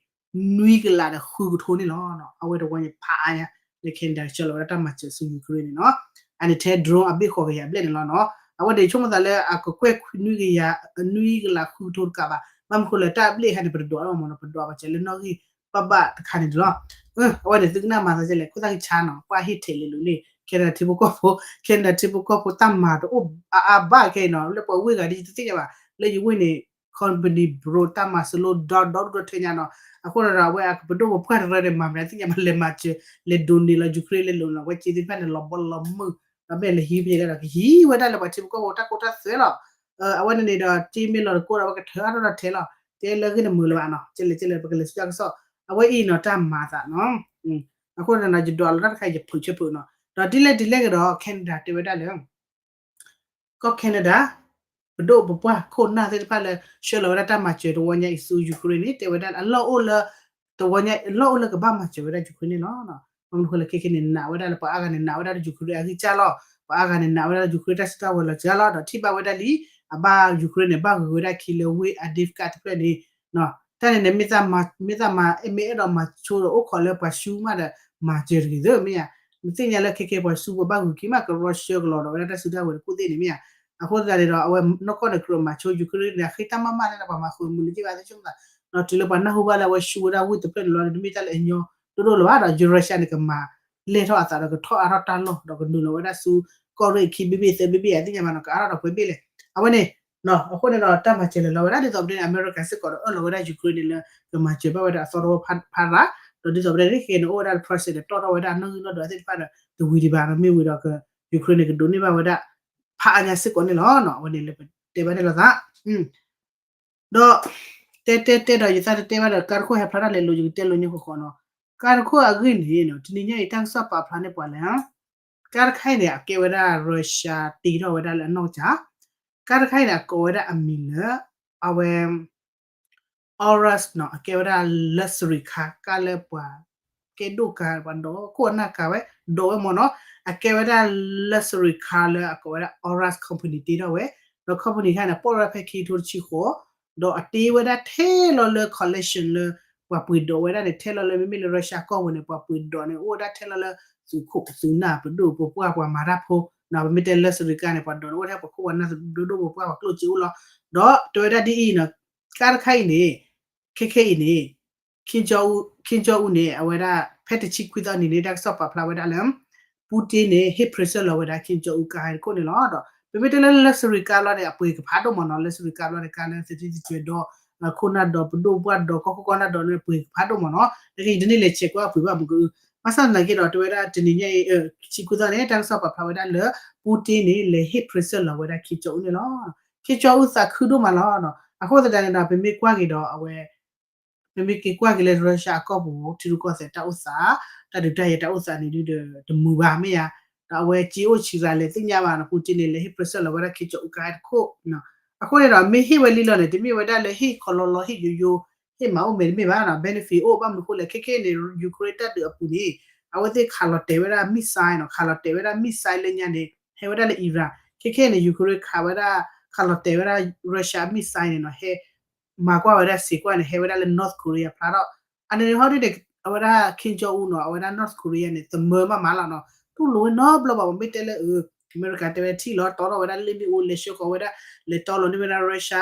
နွံကလးဒီးဃုကထိန့ၣ်လီၤ. အဝဲတဝီန့ၣ်ဖးအါညါ လၢ Canada ကဆှၢလီၤဝဲဒၣ်တၢ်မၤစၢၤဆူ Ukraine န့ၣ်နီၤ. အန့ၣ်ထဲ drone အဘ့ၣ်ဃိးကယၤဘျဲၣ်န့ၣ်လီၤနီၤ. အဝဲန့ၣ်ဆိကမိၣ်သးလၢအကကွဲၢ်နွံကယၤ နွံကလးဃုကထိတကးဘၣ်. ဘၣ်မနုၤဃိလဲၣ် တၢ်အဘျဲၣ်ခါန့ၣ် ပတဒွးလီၤမ့ၢ်နီၤ, ပဒွးပာ်စၢၤလၢနီၣ်ဂံၢ်ဘၣ်ဘၣ်တခါန့ၣ်လီၤ. အဝဲန့ၣ်သုကနၣ်မၤသးဒ်လဲၣ် ခိၣ်သၣ်ကဆါနီၤ, ကွၢ်ဟ့ၣ်ထဲးလဲၤလိၤန့ၣ် Canada ထံဖိကီၢ်ဖိ Canada ထံဖိကီၢ်ဖိတၢ်မၤတအိၣ်အါအါဘၣ်ခဲအံၤနီၤ. လၢပှၤဝ့ၢ်ဂၤဒ်ယတသ့ၣ်ညါဘၣ် လၢယဝ့ၢ်န့ၣ် company bro တၢ်မၤစၢၤလိၣ်ဒီဒီဒူၣ်ဒီထၢညါနီၤ. အဃိဒီးအဝဲအကပဒိၣ်ပပှၢ်တရၢန့ၣ် မၤမနုၤသ့ၣ်ညါဘၣ် လဲၤမၤစၢၤ လဲၤ donate လီၤ Ukraine လဲၤလိၤနီၤ. အဝဲစ့သ့ၣ်တဖၣ်န့ၣ် လီၤဘီလီၤမုၢ် ဒီးမ့ၢ်လဲၤဟံးဖဲလဲၣ်ဒီး ကဟံးဝဲဒၣ်လၢပှၤထံဖိကီၢ်ဖိတၢ်ကိၢ်တၢ်သွဲလီၤ. အဝဲန့ၣ်န့ၣ်ဒီး တ့မ့ၢ်လီၤတကိၢ်ဒီး အဝဲကထၢအါထီၣ်ဒီးထဲလီၤ. တဲလၢဂ့ၢ်တမုာ်လၢၤဘၣ်နီၤ, ကလဲၤကလဲၤ ပကလဲၤဆူညါကစီၣ်. အဝဲအံၤနီၤ တၢ်မၤသးနီၤ. အဃိဒီးနီၤ ယဒွးလီၤတၢ်တခါ ယဖုးဆၢဖုးနီၤ. ဒီးဒ်လဲၣ်ဒ်လဲၣ်ကဒီး Canada တဲဝဲဒၣ်လၢ ကီၢ် Canada ပဒိၣ်ပပှၢ်ခိၣ်နၢ်သ့ၣ်တဖၣ်လၢ ဆှၢလီၤဝဲဒၣ်တၢ်မၤစၢၤတဝီညါအံၤဆူ Ukraine န့ၣ် တဲဝဲဒၣ်အလီၢ်အိၣ်လၢ တဝီညါအလီၢ်အိၣ်လၢကဘၣ်မၤစၢၤဝဲဒၣ် Ukraine န့ၣ်လီၤ. ဘၣ်မနုၤဃိလဲၣ် ခဲခဲန့ၣ် နာ်ဝဲဒၣ်လၢပှၤအါဂၤန့ၣ် နာ်ဝဲဒၣ်လၢ Ukraine အဂံၢ်စၢ်လီၤ. ပှၤအါဂၤန့ၣ် နာ်ဝဲဒၣ်လၢ Ukraine တၢ်စုတၢ်ဝဲၤလီၤစှၤလီၤ ဒီးထံၣ်ဘၣ်ဝဲဒၣ်လံ အဘၣ် Ukraine န့ၣ် ဘၣ်ဂုာ်ဝဲဒၣ်ခံလၢ ဝ့ၢ် Avdiivka တဖျၢၣ်န့ၣ် တၢ်န့ၣ်န့ၣ် မ့ၢ်သးမၤ မ့ၢ်အဲၣ်ဒိးမၤဆိဒီးအိၣ်ခိးလၢပှၤဆူမးဒီး မၤစၢၤတဂ့ၤသ့မ့ၢ်ဧါ. နသ့ၣ်ညါလၢခဲခဲပှၤဆူပှၤဘၣ်ဂုာ်က့ၤမး ကရီဆၢကလီၤဒီးဝဲဒၣ်တၢ်စုတၢ်ဝဲၤတခိၣ်သ့ၣ်န့ၣ်မ့ၢ်ဧါ. အဃိသတးန့ၣ်ဒီး အဝဲနီၢ်ကီၢ်န့ၣ် ကြၢးမၤဆိ Ukraine န့ၣ် အဃ့တၢ်မၤမၤလၢပှၤမၤဃုာ်မုာ်လၢက့ဘၣ်သ့ဆိကမိၣ်သး ဒီးတုၤလၢပှၤနၢ်ဟူဘၣ်လၢအဝဲဆူဝဲဒၣ်ဝ့ၢ်တဖျၢၣ်န့ၣ်လီၤန့ၣ် တမ့ၢ်တၢ်လၢအညီဒိၣ်ဒိၣ်လၢၤဘၣ်ဒီး Russia န့ၣ် ကမၤလဲၢ်ထီၣ်အသးဒီးကထီၣ်အါထီၣ်တၢ်လီၢ် ဒီးကနုာ်လီၤဝဲဒၣ်ဆူကီၢ်ရ့ၣ်ခံဘ့ၣ်ဘ့ၣ်သၢဘ့ၣ်ဘ့ၣ် အသ့ၣ်ညါဘၣ်နီၤ ကအါထီၣ်ဒီးပှဲၤဘ့ၣ်လဲၣ် အဝဲန့ၣ် အဃိန့ၣ်ဒီးတၢ်မၤစၢၤလၢာ်လီၤဝဲဒၣ် ဒ်သိးပတဲန့ၣ် အမဲရကၤစ့ၢ်ကီးဒီးအၢၣ်လီၤဝဲဒၣ် Ukraine န့ၣ်လၢ ကမၤစၢၤဘၣ်ဝဲဒၣ်အသီတဝီဖးရၤ ဒီးဒ်သိးပတဲန့ၣ် ခဲခဲန့ၣ် အိၣ်ဝဲဒၣ်လၢ process ဒီးတီၣ်ထီၣ်ဝဲဒၣ်နီၣ်ဂံၢ်နီၣ်ဒွးသ့ၣ်တဖၣ်ဒီး တဝံၤဒံးဘၣ်ဒီးမ့ၢ်ဝံၤဒီး Ukraine န့ၣ် ကဒိးန့ၢ်ဘၣ်ဝဲဒၣ် ဖးအါညါစ့ၢ်ကီးန့ၣ်လီၤ. အဝဲန့ၣ်လၢပတဲဘၣ်န့ၣ်လီၤသး ဒီး တဲတဲတဲဒီးယသးတတဲဘၣ်ဒီး ကါတခိၣ်ဟဲဖျါတၢ်လဲၤလိၤ ယကတဲလိၤညါဃီဃီနီၤ. ကါတခိၣ်အဂ့ၢ်န့ၣ် တနံၤညါအံၤ တၢ်ကစီၣ်ပာ်ဖျါန့ၢ်ပှၤလဲၣ် ကါတခါအံၤန့ၣ် အကဲဝဲဒၣ် Russia တ့ထီၣ်ဝဲဒၣ်လၢအနီၢ်ကစၢ် ကါတခါအံၤန့ၣ် အကိးဝဲဒၣ်အမံၤလၢ အဝဲ Urus နီၤ အကဲဝဲဒၣ် luxury car ကါလၢပှၤ ကဲဒိၣ်ကါ ပှၤဒိးခိၣ်အနၢ်ကါဝဲ ဒိးဝဲမ့ၢ်နီၤ အကဲဝဲဒၣ် luxury car လၢအကိးဝဲဒၣ် Urus company တ့ထီၣ်ဝဲ ဒီး company ခါန့ၣ် ပိာ်ဝဲဒၣ်ဖဲခံကထိတဆံဃိး ဒီးအတ့ဝဲဒၣ်ထဲလီၤလၢ collection လၢ ပှၤပှ့ၤဒိးဝဲဒၣ်န့ၣ် ထဲလီၤလၢမ့မ့ၢ်လၢ Russia ကီၢ်ပူၤန့ၣ် ပှၤပှ့ၤဒိးန့ၣ် အိၣ်ဝဲဒၣ်ထဲလီၤလၢ သုးခိၣ်သုးနၢ်ပဒိၣ်ပပှၢ်ပှၤမၤတၢ်ဖိ ပမ့ၢ်တဲ luxury car န့ၣ် ပှၤဒိးန့ၣ် အိၣ်ထဲပှၤခိၣ်ပှၤနၢ်ဒိၣ်ဒိၣ်ပပှၢ်ပှၤကျိၣ်စ့အိၣ်လီၤ. ဒီးတဲဝဲဒၣ်ဒ်အံၤနီၤ ကါတခါအံၤန့ၣ် ခဲခဲအံၤန့ၣ် Kim Jong Un န့ၣ် အဝဲဒၣ် ဖဲတဆံခွံသီနံၤန့ၣ် တၢ်ကစီၣ်ပာ်ဖျါဝဲဒၣ်လၢ Putin န့ၣ် ဟ့ၣ် present လီၤဝဲဒၣ် Kim Jong Un ကါတခိၣ်န့ၣ်လီၤ. ဒီးပမ့ၢ်တဲလၢ luxury car ဘျီန့ၣ် အပှ့ၤကဖးဒိၣ်မ့ၢ်နီၤ luxury car ဘျီန့ၣ် ကါလၢသထံသကွဲၤဒီး ခိၣ်နၢ်ဒီးပဒိၣ်ပှၢ်ဒီးကီၢ်ခိၣ်ကီၢ်နၢ်ဒီးန့ၣ် ပှ့ၤကဖးဒိၣ်မ့ၢ်နီၤ နကယတန့ၢ်လဲၤဆဲးကွၢ်အပှ့ၤဘၣ်မ့ၢ်ကအု ဘၣ်ဆၣ်သနာ်က့ဒီး တဲဝဲဒၣ်တနံၤညါအံၤ တဆံခွံသီန့ၣ် တၢ်ကစီၣ်ပာ်ဖျါဝဲဒၣ်လၢ Putin န့ၣ် လဲၤဟ့ၣ် present လီၤဝဲဒၣ် Kim Jong Un န့ၣ်လီၤ. Kim Jong Un သးခုဒိၣ်မးလီၤ. အဃိသတးန့ၣ်ဒီး ပမ့ၢ်ကွၢ်က့ၤဒီးအဝဲ ပမ့ၢ်က့ၤကွၢ်က့ၤလၢ Russia အကီၢ်ပူၤ ထံရူၢ်ကီၢ်သဲးတၢ်အိၣ်သး တၢ်ဒုးတၢ်ယဲၤတၢ်အိၣ်သးန့ၣ်ဒုးဒီး တမုာ်ဘၣ်မ့ၢ်ဧါ. ဒီးအဝဲစ့အိၣ်ဆံးရၤလဲၤသ့ၣ်ညါဘၣ်နီၤ Putin န့ၣ် လဲၤဟ့ၣ် present လီၤဝဲဒၣ် Kim Jong Un ကါတခိၣ် အဃိန့ၣ်ဒီး မ့ၢ်ဟ့ၣ်ဝဲလံလီၤန့ၣ် တမ့ၢ်ဝဲဒၣ်လၢဟ့ၣ်ခီလီလီ ဟ့ၣ်ယိယိ ဟ့ၣ်မၤအိၣ်မဲာ်တမ့ၢ်ဘၣ်နီၤ benefit အိၣ်ဘၣ်မနုၤဃိလဲၣ် ခဲခဲန့ၣ် Ukraine တၢ်ဒုးအပူၤန့ၣ် အဝဲသ့ၣ်ခးလီၤတဲာ်ဝဲဒၣ် missile နီၤ ခးလီၤတဲာ်ဝဲဒၣ် missile လၢညါန့ၣ် ဟဲဝဲဒၣ်လၢ Iran ခဲခဲန့ၣ် Ukraine ခးဝဲဒၣ် ခးလီၤတဲာ်ဝဲဒၣ် Russia missile န့ၣ်နီၤ ဟဲ မၤကွၢ်ဝဲဒၣ်စ့ကွၢ်န့ၣ် ဟဲဝဲဒၣ်လၢ North Korea ဖျါထီၣ် အန့ၣ်ဟီဒ်န့ၣ် အဝဲဒၣ် Kim Jong Un နီၤ အဝဲဒၣ် North Korea န့ၣ် သမၢမးမးလီၤနီၤ တူၢ်လိာ်ဝဲနီတဘျီဘၣ် ပမ့ၢ်တဲလၢ အမဲရကၤတဲဝဲထံၣ်လီၤ တီထီၣ်ဝဲဒၣ်လ့ၣ်မ့ၣ်အူ လဲၤဆှၢဃီၤဝဲဒၣ် လဲၤတီလီၤန့ၢ်ဝဲဒၣ် Russia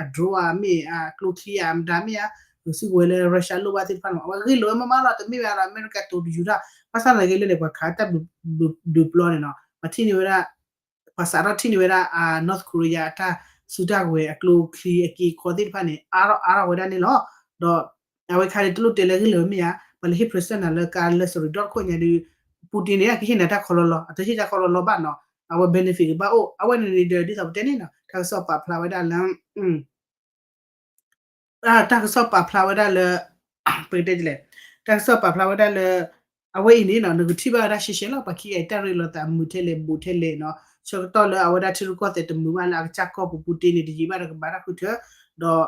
အ drone ဧါ မ့ၢ်အကျိချံဧါ မတၤမ့ၢ်ဧါ စုကဝဲၤလၢ Russia လိၣ်ဘၣ်သ့ၣ်တဖၣ်န့ၣ် အဝဲဂ့ၢ်လိာ်ဝဲမးမးလီၤ တမ့ၢ်ဝဲဒီး အမဲရကၤတိၤတယူၤတၢ် ဘၣ်ဆၣ်သနာ်က့လၢန့ၣ် ပှၤခးတၢ်ဘျုးဘျီန့ၣ်နီၤ ပှၤထံၣ်န့ၢ်ဝဲဒၣ် ပှၤစးထီၣ်ထံၣ်န့ၢ်ဝဲဒၣ် North Korea အတၢ်စုတၢ်ဝဲၤအကျိချံအက့အခီသ့ၣ်တဖၣ်န့ၣ် အါထီၣ်အါထီၣ်ဝဲဒၣ်န့ၣ်လီၤ. ဒီး အဝဲခါန့ၣ် တလိၣ်တဲလၢဂ့ၢ်လိာ်မ့ၢ်ဧါ ပှၤလဲၤဟ့ၣ် present နၤလၢကါလၢ sorry ဒီတခိၣ်ညါဒုး Putin န့ၣ် အကဟ့ၣ်နၤတၢ်ခီလီလီၤ အတဟ့ၣ်တၢ်ခီလီလီဘၣ်နီၤ အဝဲ benefit ကဘၣ်အိၣ် အဝဲန့ၣ်န့ၣ်ဒီး ဒ်သိးပတဲန့ၣ်နီၤ တၢ်ကစီၣ်ပာ်ဖျါဝဲဒၣ်လၢ တၢ်ကစီၣ်ပာ်ဖျါဝဲဒၣ်လၢ ပကတဲလဲၣ် တၢ်ကစီၣ်ပာ်ဖျါဝဲဒၣ်လၢ အဝဲအံၤန့ၣ်နီၤ နကထံၣ်ဘၣ်ဝဲဒၣ်ရှဲရှဲလီၤ ပှၤခံဂၤအံၤတၢ်ရ့လိာ်သးမုာ်ထဲလဲၣ်ဘူးထဲလဲၣ်နီၤ ဆၢကတီၢ်လၢအဝဲဒၣ်ထံရူၢ်ကီၢ်သဲးတမုာ်ဘၣ်လၢအကစၢ်ကီၢ်ပူၤ Putin န့ၣ် တယံာ်ဘၣ်ဒီးကဘၣ်တၢ်ဃုထၢ ဒီး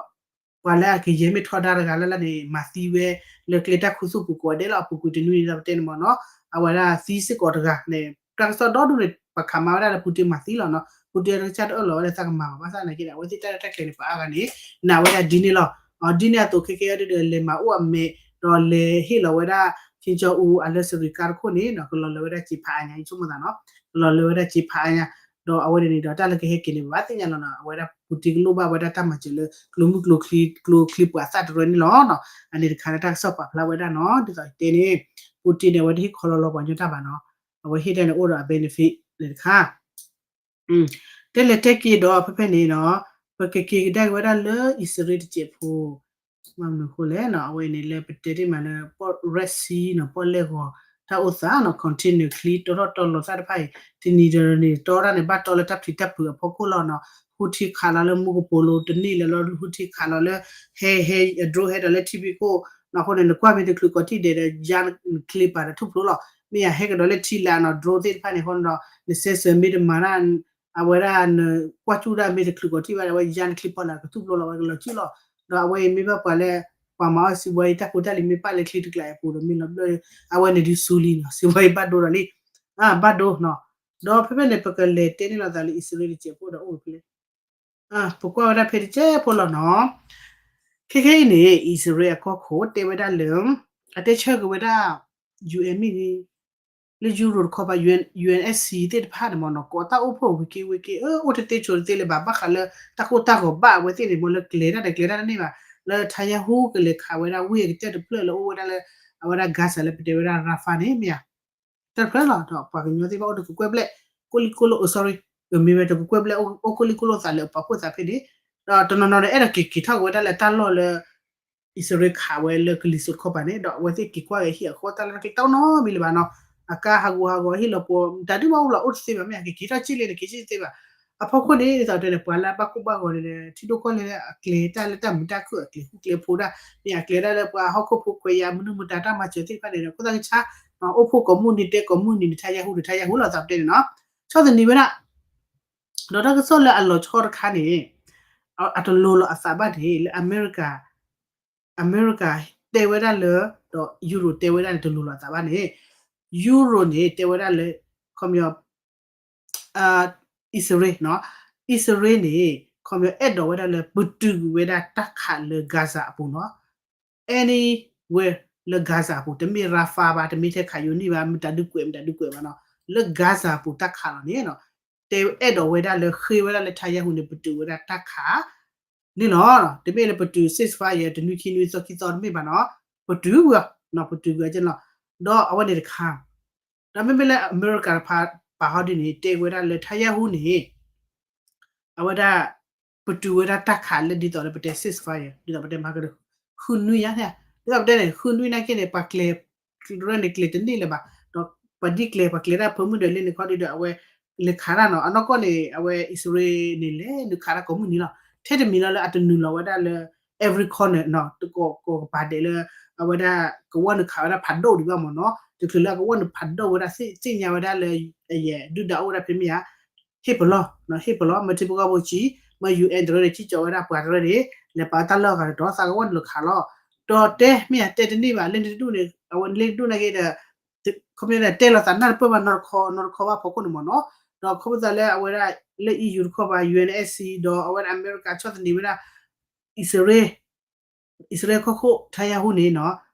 ပှၤလၢအကယဲၢ်မ့ၢ်ထီဒါတဂၤလၢ်လၢ်န့ၣ် မၤသံဝဲ လၢကျဲတၢ်ခူသူၣ်ပူၤကိးဂၤဒဲးလီၤ အပူၤကွံာ်တနွံန့ၣ် ဒ်သိးပတဲန့ၣ်မ့ၢ်နီၤ အဝဲဒၣ်သံစ့ၢ်ကီးတဂၤန့ၣ် တၢ်ကစီၣ်ဒီဒူၣ်န့ၣ် ပှၤခးမၤဝဲဒၣ်လၢ Putin မၤသံလီၤနီၤ Putin တၢ်ကစၢ်တအၢၣ်လီၤဝဲလၢသးကမၤဘၣ် ဘၣ်ဆၣ်သနာ်က့ဒီး အဝဲသ့ၣ်တၢ်ရဲၣ်တၢ်ကျဲၤန့ၣ် ပှၤအါဂၤန့ၣ် နာ်ဝဲဒၣ်ဒ်န့ၣ်လီၤ ဒ်န့ၣ်အသိးခဲကဲအံၤဒီး လဲၤမၤအိၣ်အမဲာ် ဒီးလဲၤဟ့ၣ်လီၤဝဲဒၣ် Kim Jong Un အလၢ sorry ကါတခိၣ်န့ၣ်နီၤ ကလီၤလၢဝဲဒၣ်စ့ဖးအါညါ ယဆိကမိၣ်သးနီၤ ကလီၤလၢဝဲဒၣ်စ့ဖးအါညါ ဒီးအဝဲန့ၣ်န့ၣ်ဒီး တၢ်လၢကဟဲက့ၤန့ၣ် ပဘၣ်သ့ၣ်ညါလီၤနီၤ အဝဲဒၣ် Putin ကလိၣ်ဘၣ်ဝဲဒၣ်တၢ်မၤစၢၤလၢ ကျိမုၢ်ကျိချံ ကျိချံပှၤသၣ်တရၢန့ၣ်လီၤနီၤ အန့ၣ်တခါလၢတၢ်ကစီၣ်ပာ်ဖျါဝဲဒၣ်နီၤ ဒ်သိးတဲန့ၣ် Putin န့ၣ် အဝဲတဟ့ၣ်ခီလီလီပှၤညီတၢ်ဘၣ်နီၤ အဝဲဟ့ၣ်တၢ်န့ၣ်အိၣ်ဒီးအ benefit န့ၣ်တခါ တဲလဲၤတဲက့ၤဒီးဖဲဖဲန့ၣ်နီၤ ပကက့ၤကဒါက့ၤဝဲဒၣ်လၢအံၣ်စရ့လးတစဲးဖိ ဘၣ်မနုၤအဃိလဲၣ်နီၤ အဝဲအံၤန့ၣ်လၢပတဲတ့ၢ်မးလၢ Red Sea နီၤ ပီၣ်လဲၣ်ဂီၤ တၢ်အိၣ်သးနီၤ container ချံတီထီၣ်တီလီၤသၣ်တဖၣ်အံၤ တနံၤဒီးတနံၤတီတၢ်န့ၣ် ဘၣ်တီလၢတၢ်ပျံၤတၢ်ဖုးအဖီခိၣ်လီၤနီၤ ဟူထံခးလီၤလၢမူကပိာ်လိၤတနံၣ်လဲၤလီၤ ဟူထံခးလီၤလၢ ဟဲဟဲ drone ဟဲဒီးလၢထံဖံးခိၣ် နီၤအဃိန့ၣ် နကွၢ်မ့ၢ်တချုးကီးထံၣ်ဒဲးဒီး ယါနချ့ပာ်ဒီးထူၣ်ဖျိလီၤ မ့ၢ်ယါဟဲကဒီးလၢထံလာ်နီၤ drone သ့ၣ်တဖၣ်န့ၣ်အဃိန့ၣ်ဒီး န sensor မ့ၢ်တမၤတၢ် အဝဲဒၣ်နကွၢ်စူၣ်ဒၣ်မ့ၢ်တချုးကီးထံၣ်ဘၣ်ဒီး အဝဲယါနချ့ပာ်လၢကထူၣ်ဖျိလီၤ အဝဲကလီၤစုၣ်လီၤ ဒီးအဝဲအံၤမ့ၢ်ဘၣ်ပှၤလၢ ပှၤမၤအီၣ်စံးဘှါအံၤ တၢ်ဖိတၢ်လံၤမ့ၢ်ပာ်လၢချံတကျါအပူၤဒီး မ့ၢ်လီၤဘျၢၣ် အဝဲန့ၣ်ဒုးစူလံနီၤ စံးဘှါအံၤဘၣ်ဒိဒီးလံ ဘၣ်ဒိနီၤ. ဒီးဖဲဖဲန့ၣ် ပကလဲၤတဲန့ၢ်လီၤသးလၢအံၣ်စရ့လးတစဲးဖိဒီးအိၣ်ဖဲလဲၣ် ပကွၢ်ဝဲဒၣ်ဖဲတစဲးဖိလီၤနီၤ. ခဲခဲအံၤန့ၣ် အံၣ်စရ့လးအကီၢ်ခိၣ်တဲဝဲဒၣ်လၢ အတဲဆၢက့ၤဝဲဒၣ် ယူၢ်အ့ၣ်မ့ၢ်ဂ့ၤ လၢယူရိၤတခီပၤ ယူၣ်အ့ၣ်အ့ၣ်စံၣ် သ့ၣ်တဖၣ်န့ၣ်မ့ၢ်နီၤ ကိးတၢ်အိၣ်ဖှိၣ်ဝံၤက့ၤဝံၤက့ၤ အၢ အိၣ်တသ့ဆိးတသ့လၢၤဘၣ် ဘၣ်ဃးလၢတၢ်ကိၢ်တၢ်ဂီၤဘၣ်အဝဲသ့ၣ်န့ၣ် မ့ၢ်လၢကျဲၤတၢ်ဒီးကျဲၤတၢ်တန့ၢ်ဘၣ် လၢထါယၤဟူကလဲၤခးဝဲဒၣ်ဝ့ၢ်အကတၢၢ်တဖျၢၣ်လၢအိၣ်ဝဲဒၣ်လၢ အဝဲဒၣ် Gaza လၢပတဲဝဲဒၣ် Rafah န့ၣ်မ့ၢ်ဧါ တၢ်တဖျၢၣ်လီၤ ဒီးပှၤကညီသ့ၣ်တဖၣ်အိၣ်တကကွဲၢ်ဘျဲၣ် ကိၣ်လံၣ်ကိၣ်လိၣ် အိ sorry မ့ၢ်ဝဲတကကွဲၢ်ဘျဲၣ် အိၣ်ကိၣ်လံၣ်ကိၣ်လိၣ်သးလၢအပာ်ဖှိၣ်သးဖဲန့ၣ် ဒီးတနီၤနီၤဒီးအဲၣ်ဒိးက့ၤက့ၤထီၣ်က့ၤဝဲဒၣ်လၢတၢ်လီၢ်လၢ အံၣ်စရ့လးခးဝဲလၢကလံၤစိးတခီပၤန့ၣ် ဒီးအဝဲသ့ၣ်က့ၤကွၢ်က့ၤဟံၣ်အဃိ တၢ်လၢတၢ်ကျဲတအိၣ်နီတမံၤလၢၤဘၣ်နီၤ. အကါဟးဂူာ်ဟးဂီၤဟ့ၣ်လီၤပှီၤ မတၤဒုးဘၣ်အိၣ်လီၤအိၣ်တသ့ဘၣ် မ့ၢ်ဧါ က့ၤက့ၤထီၣ်က့ၤလံန့ၣ် က့ၤက့ၤတသ့ဘၣ်. အဖီခိၣ်န့ၣ် ဒ်သိးတဲန့ၣ် ပှၤလၢအဘၣ်ကိၢ်ဘၣ်ဂီၤန့ၣ် ထံဒိၣ်ကီၢ်လဲၢ်လၢအကျဲၤတၢ်လၢတၢ်မုာ်တၢ်ခုၣ် အကျဲၤဃူကျဲၤဖိးတၢ် မ့ၢ်ဧါ ကျဲၤတၢ်လၢပှၤဟီၣ်ခိၣ်ဖိခွဲးယာ် မနုၤမတၤတၢ်မၤစၢၤသ့ၣ်တဖၣ်န့ၣ် ခိၣ်သၣ်ကဆါ အိၣ်ဖှိၣ်ကိးမုၢ်နံၤတဲကိးမုၢ်နံၤ နထါယၤဟူ နထါယၤဟူလီၤ သးပတဲန့ၣ်နီၤ ဆီၣ်သနံးဝဲဒၣ် ဒီးတၢ်ကစီၣ်လၢအလီၤဆီတခါန့ၣ် အတလိၤလီၤအသးဘၣ်န့ၣ် လၢအမဲရကၤ အမဲရကၤတဲဝဲဒၣ်လၢ ဒီးယူရိၤတဲဝဲဒၣ်န့ၣ် တလိၤလီၤအသးဘၣ်န့ၣ် ယူရိၤန့ၣ် တဲဝဲဒၣ်လၢ ခီပညီ အံၣ်စရ့လးနီၤ အံၣ်စရ့လးန့ၣ် ခီပညီအဲၣ်ဒိးဝဲဒၣ်လၢပတုာ်ဝဲဒၣ်တၢ်ခးလၢ Gaza အပူၤနီၤ anywhere လၢ Gaza အပူၤ တမ့ၢ် Rafah ဘၣ် တမ့ၢ်ထဲ Khan Younis ဘၣ် မတၤဒုးကွဲး မတၤဒုးကွဲးဘၣ်နီၤ လၢ Gaza အပူၤတၢ်ခးလီၤန့ၣ်နီၤ တဲအဲၣ်ဒိးဝဲဒၣ်လၢဃ့ဝဲဒၣ်လၢထါယၤဟူန့ၣ် ပတုာ်ဝဲဒၣ်တၢ်ခး န့ၣ်လီၤ. တမ့ၢ်လၢပတုာ် ceasefire တနွံခံနွံသီခံသီတမ့ၢ်ဘၣ်နီၤ ပတုာ်ဝဲ ပတုာ်ဝဲကနီၤ ဒီးအဝဲန့ၣ်တခါ ဒီးမ့မ့ၢ်လၢအမဲရကၤတဖၣ်ပာ်ဟီဒ်န့ၣ် တဲဝဲဒၣ်လၢထါယၤဟူန့ၣ် အဝဲဒၣ် ပတုာ်ဝဲဒၣ်တၢ်ခးလၢဒ်သိးလၢပတဲ ceasefire ဒ်သိးပတဲမၤကဒီး ဃုနွံညါ ဒ်သိးပတဲန့ၣ် ဃုနွံနာ်က့န့ၣ် ပှၤကျဲၤ ရၢန့ၣ်ကျဲၤတန့ၢ်လၢၤဘၣ် ဒီးပှၤဒ်ကျဲၤ ပှၤကျဲၤတၢ်ဖၢမုၢ်ဒီးလ့န့ၣ်ခီဒ်ဒီးအဝဲ လဲၤခးတၢ်နီၤ အနီၢ်ကီၢ်န့ၣ် အဝဲအံၣ်စရ့လးန့ၣ် လဲၤနုာ်ခးတၢ်ကိးမုၢ်နံၤလီၤ ထဲတမံၤလီၤလၢအတနုာ်လီၤဝဲဒၣ်လၢ every corner နီၤ တကိးကိးကပၤဒဲးလၢ အဝဲဒၣ်ကဝီၤနုာ်ခးဝဲဒၣ်ဖးဒိၣ်ဒံးဘၣ်မ့ၢ်နီၤ တချုးလၢအကဝီၤနုာ်ဖးဒိၣ်ဝဲဒၣ်သ့ၣ်ညါဝဲဒၣ်လၢ အယဲၢ်ဒုၣ်ဒါအိၣ်ဝဲဒၣ်ဖဲမ့ၢ်ဧါ ဟ့ၣ်ပလီၢ် ဟ့ၣ်ပလီၢ် မ့ၢ်ထံဖိကီၢ်ဖိဆံး မ့ၢ် ယူၣ်အ့ၣ် တရၢန့ၣ် စံၣ်ကၠီဝဲဒၣ်ပှၤတရၢန့ၣ် လဲၤပာ်တၢ်လီၢ်အဂၤဒီး သးကဝီၤနုာ်လီၤခးလီၤ ဒီးတဲမ့ၢ်ဧါ တဲတန့ၢ်ဘၣ် လၢနတဒူၣ်န့ၣ် အဝဲလၢနတဒူၣ်နာ်က့ဒီး ခီပညီန့ၣ် တဲလီၤသးနၢ်တပၢၢ်ဘၣ်နီတခီ နီတခီဘၣ်ဖီခိၣ်န့ၣ်မ့ၢ်နီၤ ဒီးခီဖျိသးလၢအဝဲဒၣ်လၢ E U တခီပၤ U N S C ဒီးအဝဲဒၣ်အမဲရကၤဆီၣ်သနံးဝဲဒၣ် အံၣ်စရ့လး အံၣ်စရ့လးကီၢ်ခိၣ် ထါယၤဟူန့ၣ်နီၤ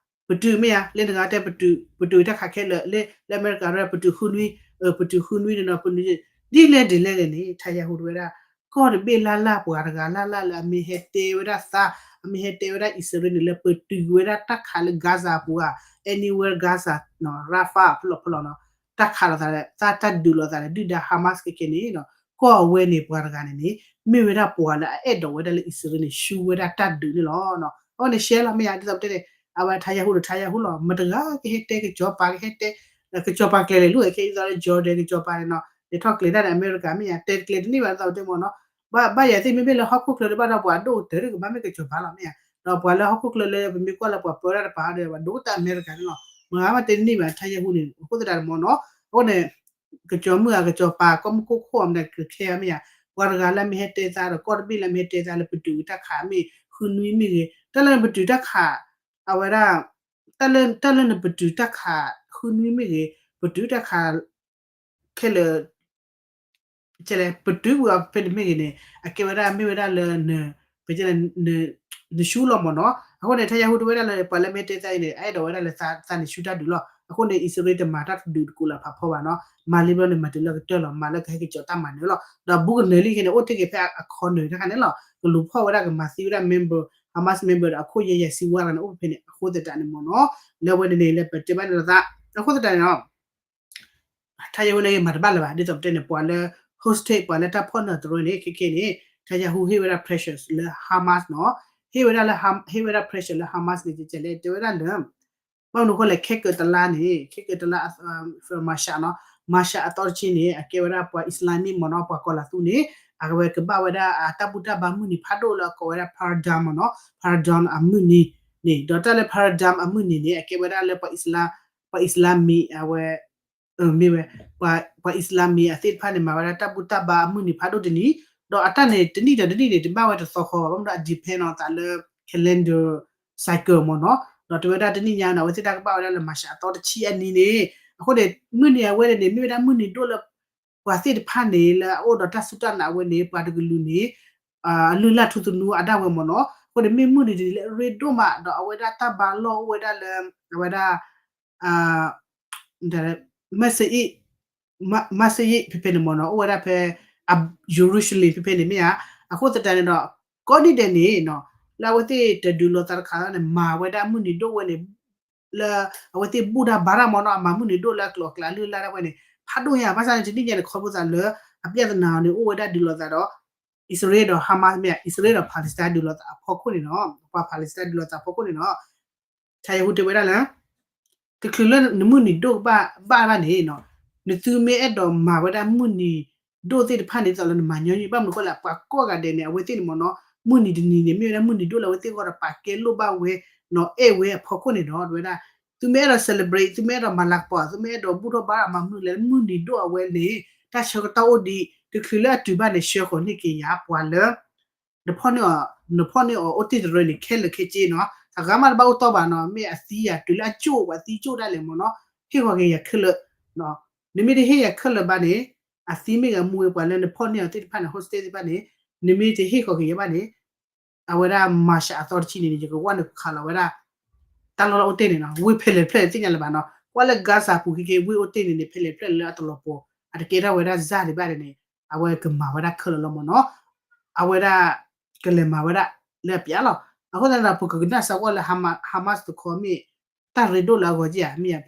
ပတုာ်မ့ၢ်ဧါ လၢနဂၤတဲပတုာ် ပတုာ်တၢ်ခးခဲလၢာ် လၢအမဲရကၤရဲၣ် ပတုာ်ဃုနွံ ပတုာ်ဃုနွံန့ၣ်နီၤ ပနွံ ဒ်လဲၣ်ဒ်လဲၣ်လဲၣ်န့ၣ် ထါယၤဟူတဝဲဒၣ် ကီၢ်တဘ့ၣ်လၢ်လၢ် ပှၤတဂၤလၢ်လၢ်လၢအမ့ၢ်ဟဲတဲဝဲဒၣ်သး အမ့ၢ်ဟဲတဲဝဲဒၣ်အံၣ်စရ့လးန့ၣ် လၢပတုာ်ဝဲဒၣ်တၢ်ခးလၢ Gaza အပူၤဧါ anywhere Gaza နီၤ Rafah ဖဲလဲၣ်ဖဲလဲၣ်နီၤ တၢ်ခးလိာ်သး တၢ်တၢ်ဒုးလိာ်သးဒီး ဒုၣ်ဒါ Hamas ခဲခဲန့ၣ်နီၤ ကီၢ်အဝဲန့ၣ် ပှၤတဂၤန့ၣ်န့ၣ် မ့ၢ်ဝဲဒၣ်ပှၤလၢအအဲၣ်ဒိးဝဲဒၣ်လၢအံၣ်စရ့လးန့ၣ် ဆူဝဲဒၣ်တၢ်ဒုးန့ၣ်လီၤ. အဝဲန့ၣ်ရှဲလီၤမ့ၢ်ဧါ ဒ်သိးပတဲန့ၣ် အဝဲထါယၤဟူဒီးထါယၤဟူလီၤ မတဂၤကဟဲတဲ ကစီၤပၤကဟဲတဲ ကစီၤပၤကျဲၤလဲၤလူၤခဲအံၤဒ်သိးလၢ Jordan ကစီၤပၤန့ၣ်နီၤ လဲၤထီၣ်ကျဲၤတၢ်ဒီးအမဲရကၤမ့ၢ်ဧါ တဲကျဲၤတန့ၢ်ဘၣ်ဒ်သိးပတဲမ့ၢ်နီၤ ဘၣ်ယၤသ့ၣ်မ့မ့ၢ်လၢဟီၣ်ခိၣ်ချၢလၢဘၣ်ဒီးပှၤဒိၣ်ကတၢၢ်ကဘၣ်မ့ၢ်ကစီၤပၤလီၤမ့ၢ်ဧါ ဒီးပှၤလၢဟီၣ်ခိၣ်ချၢလၢပမ့ၢ်ကွၢ်လၢပှၤပၢတၢ်တပၤဒီး ပှၤဒိၣ်တၢ်အမဲရကၤန့ၣ်လီၤ မတဂၤမ့ၢ်တဲတန့ၢ်ဘၣ် ထါယၤဟူန့ၣ် အဃိသတးန့ၣ်မ့ၢ်နီၤ အဃိန့ၣ် ကစီၤမုၣ်ဧါ ကစီၤပၤ ကီၢ်မုၢ်ခိၣ်ခိၣ်အမတၤကခဲဧါမ့ၢ်ဧါ ပှၤတဂၤလၢမ့ၢ်ဟဲတဲသးဒီး ကီၢ်တဘ့ၣ်လၢမ့ၢ်ဟဲတဲသးလၢပတုာ်တၢ်ခးမ့ၢ် ဃုနွံမ့ၢ်ဂ့ၤ တၢ်လၢနပတုာ်တၢ်ခး အဝဲဒၣ် တၢ်လၢ တၢ်လၢနပတုာ်တၢ်ခး ဃုနွံမ့ၢ်ဂ့ၤ ပတုာ်တၢ်ခး ခဲလၢာ် ပတုာ်ဝဲဖဲန့ၣ်မ့ၢ်ဂ့ၤန့ၣ် အကဲဝဲဒၣ်မ့ၢ်ဝဲဒၣ်လၢ ပ နဆူလီၤမ့ၢ်နီၤ အဃိန့ၣ် ထါယၤဟူတဝဲဒၣ်လၢ ပှၤလၢမ့ၢ်တဲသးအံၤန့ၣ် အအဲၣ်ဒိးဝဲဒၣ်လၢသးန့ၣ်ဆူတၢ်ဒုးလီၤ အဃိန့ၣ် အံၣ်စရ့လးတမၤတၢ်ဒုးတကိးလၢဖးဖီဘၣ်နီၤ မၤလံဘျီန့ၣ် မၤတုၤလၢကတၢၢ်လီၤ မၤလၢကဟဲကစီၤတၢ်မၤနၢၤလီၤ ဒီးဘူးကနၢၤလံခဲန့ၣ် အိၣ်တ့ၢ်က့ၤဖဲအခီနၢၤတခါန့ၣ်လီၤ ကလူၤဖီၣ်ဝဲဒၣ်ကမၤသံဝဲဒၣ် member Hamas member ဒီးအခိၣ်ယဲၢ်ယဲၢ်စံဝါတဂၤန့ၣ် အိၣ်ဖဲဖဲန့ၣ် အဃိသတးန့ၣ်မ့ၢ်နီၤ လၢအဝဲန့ၣ်န့ၣ် လၢပတဲဘၣ်န့ၣ်လီၤသး အဃိသတးန့ၣ်နီၤ ထါယၤဟူန့ၣ်မၤတဘၣ်လၢၤဘၣ် ဒ်သိးပတဲန့ၣ် ပှၤလၢ hostage ပှၤလၢတၢ်ဖီၣ်နၢၤတရၢန့ၣ် ခဲခဲန့ၣ် ထါယၤဟူဟ့ၣ်ဝဲဒၣ် pressure လၢ Hamas နီၤ ဟ့ၣ်ဝဲဒၣ်လၢ ဟ့ၣ်ဝဲဒၣ် pressure လၢ Hamas န့ၣ် ကဲလဲၣ် တဲဝဲဒၣ်လၢ ဘၣ်မနုၤအဃိလဲၣ် ခဲကတလါန့ၣ် ခဲကတလါ Marshal နီၤ Marshal အသီတဆံန့ၣ် အကဲဝဲဒၣ်ပှၤ Islamic မ့ၢ်နီၤ ပှၤကီၤလၤသူန့ၣ် အဝဲကဘၣ်ဝဲဒၣ်အတၢ်ဘူၣ်တၢ်ဘါမုၢ်နံၤဖးဒိၣ်လၢအကိးဝဲဒၣ် Purim မ့ၢ်နီၤ Purim အမုၢ်နံၤန့ၣ် ဒီးတၢ်လၢ Purim အမုၢ်နံၤန့ၣ် အကဲဝဲဒၣ်လၢပှၤ Islam ပှၤ Islamic အဝဲ မ့ၢ်ဝဲ ပှၤ ပှၤ Islamic အသ့ၣ်တဖၣ်န့ၣ် မၤဝဲဒၣ်တၢ်ဘူၣ်တၢ်ဘါအမုၢ်နံၤဖးဒိၣ်တနံၤ ဒီးအတၢ်န့ၣ် တနံၣ်ဒီးတနံၣ်န့ၣ် တဘၣ်ဝဲတသီဃီဘၣ် ဘၣ်မနုၤ အ depend on သးလၢ calendar စ cycle မ့ၢ်နီၤ, ဒီးတဲဝဲဒၣ်တနံၣ်ညါန့ၣ် အဝဲသ့ၣ်တၢ်ကဘၣ်ဝဲဒၣ်လၢ March အသီတဆံအနံၤန့ၣ်, အဃိန့ၣ် မုၢ်နံၤအဝဲန့ၣ်န့ၣ် မ့ၢ်ဝဲဒၣ်မုၢ်နံၤဒိၣ်လၢ ပှၤသ့ၣ်တဖၣ်န့ၣ် လၢအအိၣ်ဒီးတၢ်စူၢ်တၢ်နာ်အဝဲန့ၣ် ပှၤတကလုာ်န့ၣ် အလုၢ်အလၢ်ထူသနူအဒၣ်ဝဲမ့ၢ်နီၤ, အဃိန့ၣ် မ့ၢ်မုၢ်နံၤတနံၤလၢအရ့ဒိၣ်မး ဒီးအဝဲဒၣ်တၢ်ဘါလီၢ်အိၣ်ဝဲဒၣ်လၢ အဝဲဒၣ် မးစယ့ၣ် မးစယ့ၣ်ဖဲဖဲန့ၣ်မ့ၢ်နီၤ, အိၣ်ဝဲဒၣ်ဖဲ ယရူၤၡလ့ၣ်ဖဲဖဲန့ၣ်မ့ၢ်ဧါ, အဃိသတးန့ၣ်ဒီး ကိးနံၤဒဲးန့ၣ်နီၤ, လၢအဝဲသ့ၣ်တဒုးလိာ်သးတခါန့ၣ် မၤဝဲဒၣ်မုၢ်နံၤဒိၣ်ဝဲန့ၣ် လၢအဝဲသ့ၣ်ဘူၣ်တၢ်ဘါတၢ်မ့ၢ်နီၤ, အမၤမုၢ်နံၤဒိၣ်လၢအကျိၤအကျဲအလုၢ်အလၢ်ဒၣ်ဝဲန့ၣ် ဖးဒိၣ်ညါ, ဘၣ်ဆၣ်န့ၣ် တနံၣ်ညါန့ၣ် ခီဖျိသးလၢ အပြဿနာန့ၣ် အိၣ်ဝဲဒၣ်ဒုးလိာ်သးဒီး အံၣ်စရ့လးဒီး Hamas မ့ၢ်ဧါ, အံၣ်စရ့လးဒီး Palestine ဒုးလိာ်သးအဖီခိၣ်န့ၣ်နီၤ, ပှၤ Palestine ဒုးလိာ်သးအဖီခိၣ်န့ၣ်နီၤ ထယဟူတဲဝဲဒၣ်လၢ တချုးလၢနမုၢ်နံၤဒိၣ်ကဘၣ်ဘၣ်ဘၣ်န့ၣ်နီၤ, နသုမ့ၢ်အဲၣ်ဒိးမၤဝဲဒၣ်မုၢ်နံၤဒိၣ်သ့ၣ်တဖၣ်န့ၣ် ဒ်သိးလၢနမၤညီနုၢ်, ဘၣ်မနုၤအဃိလဲၣ် ပှၤကိးဂၤဒဲးန့ၣ် အဝဲသ့ၣ်န့ၣ်မ့ၢ်နီၤ, မုၢ်နံၤတနံၤန့၁ၣ် မ့ၢ်ဝဲဒၣ်မုၢ်နံၤဒိၣ်လၢအဝဲသ့ၣ်အဂီၢ်ဒီး ပာ်ကဲလိာ်ဘၣ်ဝဲနီၤ, အဲၣ်ဝဲအဖီခိၣ်န့ၣ်ဒီး တဲဝဲဒၣ် သုမ့ၢ်အဲၣ်ဒိး celebrate, သုမ့ၢ်အဲၣ်ဒိးမၤလၤကပီၤ, သုမ့ၢ်အဲၣ်ဒိးဘူၣ်ထီၣ်ဘါထီၣ်မၤမနုၤလဲၣ်, မုၢ်နံၤဒိၣ်အဝဲန့ၣ် တၢ်ဆၢကတီၢ်အိၣ်ဒံး, တချုးလၢအတုၤဘၣ်န့ၣ် ဆှၢဃီၤန့ၢ်က့ၤယၤပှၤလၢ နဖီၣ်န့ၢ်အီၤ, နဖီၣ်န့ၢ်အီၤအိၣ်တ့ၢ်တရၢန့ၣ် ခဲလၢာ်ခဲဆ့နီၤ, အဂၤမးတဘၣ်အိၣ်တီဘၣ်နီၤ, မ့ၢ်အသံယၤ တုၤလၢအကၠိၣ် ပှၤသံကၠိၣ်ဒၣ်လဲာ်မ့ၢ်နီၤ, ဟ့ၣ်ဃီၤက့ၤယၤခဲလၢာ်, နမ့ၢ်တဟ့ၣ်ယၤခဲလၢာ်ဘၣ်န့ၣ်, အသံမ့ၢ်ဂ့ၤ မူဝဲပှၤလၢနဖီၣ်န့ၢ်အီၤသ့ၣ်တဖၣ်န့ၣ် hostage သ့ၣ်တဖၣ်န့ၣ်, နမ့ၢ်တဟ့ၣ်ဃီၤက့ၤယၤဘၣ်န့ၣ် အဝဲဒၣ် March အသီတဆံန့ၣ်န့ၣ် ယကဝဲနုာ်ခးလီၤဝဲဒၣ် တၢ်လီၢ်လၢအိၣ်တ့ၢ်န့ၣ်နီၤ, ဝ့ၢ်ဖဲလဲၣ်ဖျၢၣ်န့ၣ်သ့ၣ်ညါလၢၤဘၣ်နီၤ, ကွၢ်လၢ Gaza ပူၤခဲက့ ဝ့ၢ်အိၣ်တ့ၢ်န့ၣ်န့ၣ် ဖဲလဲၣ်ဖျၢၣ်လၢအတလီၤပှီၤ အတကဲထီၣ်ဝဲဒၣ်စၢ်ဒံးဘၣ်န့ၣ်, အဝဲကမၤဝဲဒၣ်ခဲလၢာ်လီၤမ့ၢ်နီၤ, အဝဲဒၣ် ကလဲၤမၤဝဲဒၣ်လၢအပျးလီၤ, အဃိသတးဒီး ပကကနၣ်စၢၤကွၢ်လၢ Hamas တခီမ့ၢ် တၢ်ရ့ဒိၣ်လၢအဂီၢ်ဧါ, မ့ၢ်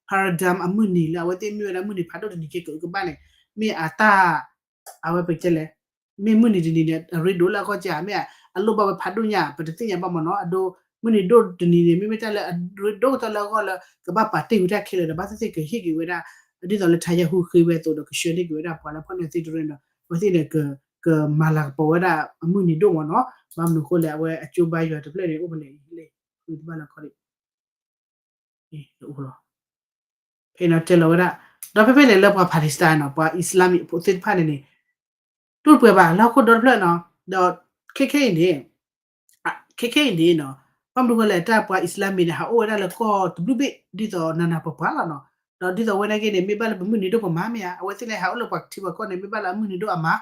paradigm အမုၢ်နံၤလၢအဝဲသ့ၣ်မ့ၢ်ဝဲဒၣ်မုၢ်နံၤဖးဒိၣ်တနံၤက့ၤကကဘၣ်န့ၣ်, မ့ၢ်အတၢ် အဝဲပကတဲလဲၣ်, မ့ၢ်မုၢ်နံၤတနံၤန့ၣ် အရ့ဒိၣ်လၢအဂီၢ်ဧါ, မ့ၢ်အလိၣ်ဘၣ်ဝဲဖးဒိၣ်ညါ ပတသ့ၣ်ညါဘၣ်မ့ၢ်နီၤ, အဒိ မုၢ်နံၤဒိၣ်တနံၤန့ၣ် မ့မ့ၢ်တၢ်လၢအရ့ဒိၣ်ကတၢၢ်လၢအဂီၢ်လၢ ကဘၣ်ပာ်တ့ၢ်ဝဲတၢ်ခဲလၢာ်ဒီး ဘၣ်သ့ၣ်သ့ၣ်ကဟ့ၣ်က့ၤဝဲဒၣ် ဒ်သိးလၢထါယဲၢ်ဟူဃ့ဝဲအသိးဒီး ကဆှၢန့ၢ်က့ၤဝဲဒၣ်ပှၤလၢဖီၣ်န့ၢ်သ့ၣ်တရၢန့ၣ်ဒီး အဝဲသ့ၣ်န့ၣ် ကမၤလၤကပီၤဝဲဒၣ်အမုၢ်နံၤဒိၣ်မ့ၢ်နီၤ, ဘၣ်မနုၤအဃိလဲၣ် အဝဲအကၠိဘါယွၤတဖျၢၣ်န့ၣ် အိၣ်ဖဲလဲၣ်လဲၣ် ဃုတဘၣ်လၢခီဒံး ဖဲန့ၣ်တဲလီၤဝဲဒၣ်, ဒီးဖဲဖဲန့ၣ်လၢပှၤ Palestine နီၤ ပှၤ Islamic ဖိသ့ၣ်တဖၣ်န့ၣ်န့ၣ် တူၢ်ပှဲၤဘၣ်လၢဟီၣ်ခိၣ်ဒီတဖျၢၣ်နီၤ, ဒီးခဲခဲအံၤန့ၣ် ခဲခဲအံၤန့ၣ်နီၤ ဘၣ်မနုၤဃိလဲၣ် တၢ်ပှၤ Islamic န့ၣ် ဟးအိၣ်ဝဲဒၣ်လၢကီၢ်တဘျုးဘ့ၣ် ဒ်သိးနးနးပှၤပှၤလီၤနီၤ, ဒီးဒ်သိးဝဲနာ်က့န့ၣ် မ့ၢ်ဘၣ်လၢပမုၢ်နံၤဒိၣ်ပမၤမ့ၢ်ဧါ, အဝဲသ့ၣ်လၢဟးအိၣ်လၢပှၤထံပှၤကီၢ်န့ၣ် မ့ၢ်ဘၣ်လၢအမုၢ်နံၤဒိၣ်အမၤ,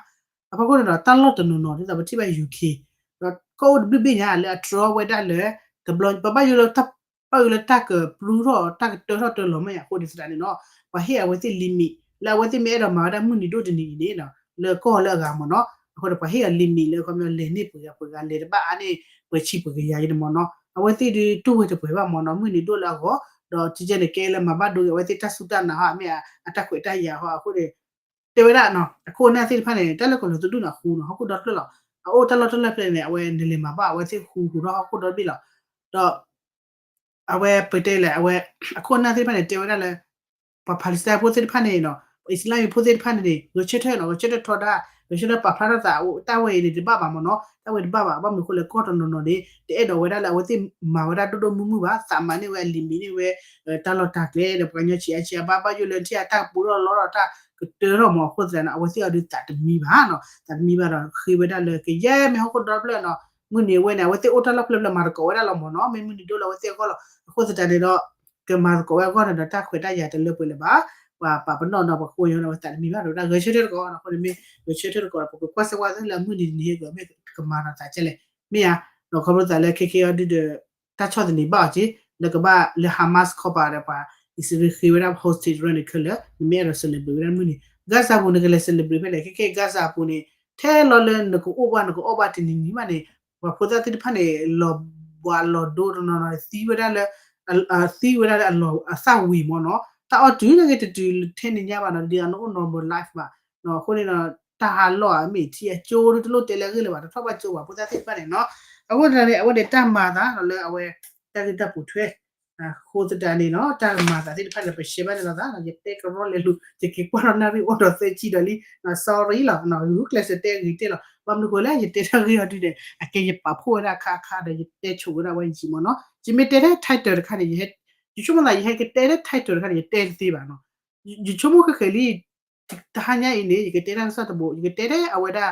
အဖီခိၣ်န့ၣ်ဒီး တၢ်လီၢ်တနီၤနီၤ ဒ်သိးပထံၣ်ဘၣ် ယူၣ်ခ့ၣ် ဒီးကီၢ်အိၣ်တဘျုးဘ့ၣ်ညါလၢအတြီဝဲဒၣ်လၢ တဘျီ ပဘၣ်ယိၣ်လၢ ဘၣ်ယိၣ်လၢတၢ်ကပြုၢ်ထီၣ် တၢ်ကတၢထီၣ်တၢ်လီၤမ့ၢ်ဧါ, အဃိန့ၣ်သတးန့ၣ်နီၤ ပှၤဟ့ၣ်အဝဲသ့ၣ် limit လၢအဝဲသ့ၣ်မ့ၢ်အဲၣ်ဒိးမၤဝဲဒၣ်မုၢ်နံၤဒိၣ်တနံၤအံၤန့ၣ်နီၤ လၢကီၢ်လၢအဂၤမ့ၢ်နီၤ, အဃိဒီးပှၤဟ့ၣ်အီၤ limit လၢအခီပညီလဲၤန့ၢ်ပှဲၤဂၤပှဲၤဂၤ လဲၤတဘၣ်အါန့ၢ် ပှဲၤဆံပှဲၤကယၤအံၤန့ၣ်မ့ၢ်နီၤ, အဝဲသ့ၣ်ဒုးတူၢ်ဝဲတပှဲၤဘၣ်မ့ၢ်နီၤ မုၢ်နံၤဒိၣ်လၢအဂီၢ်, ဒီးထံကဲန့ၣ် ကဲလၢမၤဘၣ်ဒိက့ၤအဝဲသ့ၣ်တၢ်စူၢ်တၢ်နာ်ဟီ မ့ၢ်အတၢ်ခွဲးတၢ်ယာ်ဟီ အဃိန့ၣ် တဲဝဲဒၣ်နီၤ အခိၣ်အနၢ်သ့ၣ်တဖၣ်န့ၣ် တၢ်လၢကီၢ်လီၤသဒူၣ်န့ၣ် အဃူနီၤ ဟီၣ်ခိၣ်ဒီတဖျၢၣ်လီၤ, အအိၣ်တၢ်လီၢ်တၢ်လီၢ်ဖဲန့ၣ် အဝဲနလဲၤမၤဘၣ် အဝဲသ့ၣ်ဃူဃူထီၣ်ဟီၣ်ခိၣ်ဒီတဘ့ၣ်လီၤ, ဒီး အဝဲပတဲလဲၣ် အဝဲ အခိၣ်အနၢ်သ့ၣ်တဖၣ်န့ၣ် တဲဝဲဒၣ်လၢ ပှၤ Palestine ဖိသ့ၣ်တဖၣ်န့ၣ်နီၤ ပှၤ Islamic ဖိသ့ၣ်တဖၣ်န့ၣ်န့ၣ် ဂဲၤဆၢထၢၣ်နီၤ ဂဲၤဆၢထၢၣ်ထီဒါ ဂဲၤဆၢထၢၣ်ပာ်ဖျါထီၣ်သး တၢ်ဝဲအံၤန့ၣ် တဘၣ်ဘၣ်မ့ၢ်နီၤ တၢ်ဝဲတဘၣ်ဘၣ် ဘၣ်မနုၤအဃိလဲၣ် ကီၢ်တနီၤနီၤန့ၣ် တအဲၣ်ဒိးဝဲဒၣ်လၢအဝဲသ့ၣ်မၤဝဲဒၣ်ဒိၣ်ဒိၣ်မုၢ်မုၢ်ဘၣ် သးမၤန့ၢ်ဝဲအ limit န့ၢ်ဝဲ တၢ်လီၢ်တၢ်ကျဲဒီး ပှၤကညီဆံးအါဆံးအါဘၣ် ဘၣ်ယိၣ်လၢထံၣ်အတၢ်ကပူၤထီၣ်လီထီၣ်တၢ်ကတၢထီၣ်မ့ၢ်အဃိသတးန့ၣ် အဝဲသ့ၣ်အီၤဒုးသးတမံဘၣ်နီၤ သးတမံဘၣ်ဒီး ဃ့ဝဲဒၣ်လၢကယဲၢ်မ့ၢ်ဟီၣ်ခိၣ်ဒီတဖျၢၣ်နီၤ မုၢ်နံၤအဝဲန့ၣ် အဝဲသ့ၣ်အိၣ်တၢ်လီၢ်ဖျၢၣ်ဖျၢၣ်မၤသကိးဝဲဒၣ်လီၤမ့ၢ်နီၤ မ့ၢ်မုၢ်နံၤဒိၣ်လၢအဝဲသ့ၣ်အဂီၢ်လီၤ အဃိသတးန့ၣ်ဒီး ကမၤသကိးဝဲအဂီၢ်န့ၣ်ဒီး တၢ်ခွဲးတၢ်ယာ်တလၢပှဲၤလၢၤဘၣ် ပှၤပာ်ပနီၣ်နီၤ ပှၤကိးညီဒီး ပှၤသးတမံဘၣ်ဒီး ဝဲဒၣ်ဂဲၤဆၢထၢၣ်တကိးနီၤ အဃိန့ၣ်မ့ၢ်ဂဲၤဆၢထၢၣ်တကိးဒီး ပကကွၢ်စၢၤကွၢ်သ့လၢအမုၢ်နံၤတနံၤဟဲကမ့ၢ်ကမၤနီၤသးကဲလဲၣ် မ့ၢ်ဧါ ဒီးခီဖျိသးလၢခဲခဲအံၤဒုဒီး တၢ်ဆီၣ်သနံးဘၣ်အီၤက့ လၢကဘၣ်လၢ Hamas ခီပၤဒီးပှၤ အံၣ်စရ့လးဃ့ဝဲဒၣ် hostage ရၢန့ၣ်ခဲလၢာ် နမ့ၢ်အဲၣ်ဒိး celebrate ဝဲဒၣ်မုၢ်နံၤ Gaza ပူၤ နကလဲၤ celebrate ဖဲလဲၣ် ခဲခဲ Gaza ပူၤန့ၣ် ထဲလီၤလၢနကအိၣ်ဘၣ်နကအီၣ်ဘၣ်တနံၤနံၤဘၣ်န့ၣ် ပှၤဖိသၣ်သ့ၣ်တဖၣ်န့ၣ် လီၤဘှးလီၤဒိတနီၤနီၤ သံဝဲဒၣ်လၢ သံဝဲဒၣ်လၢအသၣ်ဝံၤမ့ၢ်နီၤ တၢ်အီၣ်တုၤန့ၣ်က့ၤတတုၤထဲန့ၣ်ညါဘၣ်နီၤ ဒ်သိးနအိၣ် normal life ဘၣ် အဃိန့ၣ်ဒီး တၢ်ဟးလီၢ်ဧါ မ့ၢ်ထံအကၠိဒုတလိၣ်တဲလၢအဂ့ၢ်လၢၤဘၣ် တထီၣ်ဘၣ်ကၠိဘၣ် ဖိသၣ်သ့ၣ်တဖၣ်န့ၣ်နီၤ အဃိသတးန့ၣ် အဝဲန့ၣ်တၢ်မၤသးဒီးလၢအဝဲ တၢ်ဂ့ၢ်တၢ်ပိာ်ထွဲ အဃိသတးန့ၣ်နီၤ တၢ်မၤသးသ့ၣ်တဖၣ်န့ၣ် ပရှဲဘၣ်န့ၣ်လီၤသး ယတဲကရီလဲၤလူၤ ယက့ၤကွၢ်ထီၣ်နၣ်ရံၣ်အိၣ်ဒီးသၢဆံဒီးလံ sorry လီၤ ဂုာ်ကျဲးစၢးတဲဂ့ၤတဲလီၤ ဘၣ်မနုၤဃိလဲၣ် ယတဲတၢ်ဂ့ၢ်အီၤဒုန့ၣ် အကဲယပာ်ဖှိၣ်ဝဲဒၣ်အခါအခါဒီး ယတဲဆိးဝဲဒၣ်ဝဲယံာ်မ့ၢ်နီၤ ယမ့ၢ်တဲထဲ title တခါန့ၣ် ယဆိကမိၣ်သး ယဟဲကတဲထဲ title တခါန့ၣ် ယတဲတသ့ဘၣ်နီၤ ယဆိကမိၣ်ဃဲဃဲလံ တဟါညါအံၤန့ၣ် ယကတဲတၢ်ကစီၣ်တဘိ ယကတဲထဲအဝဲဒၣ်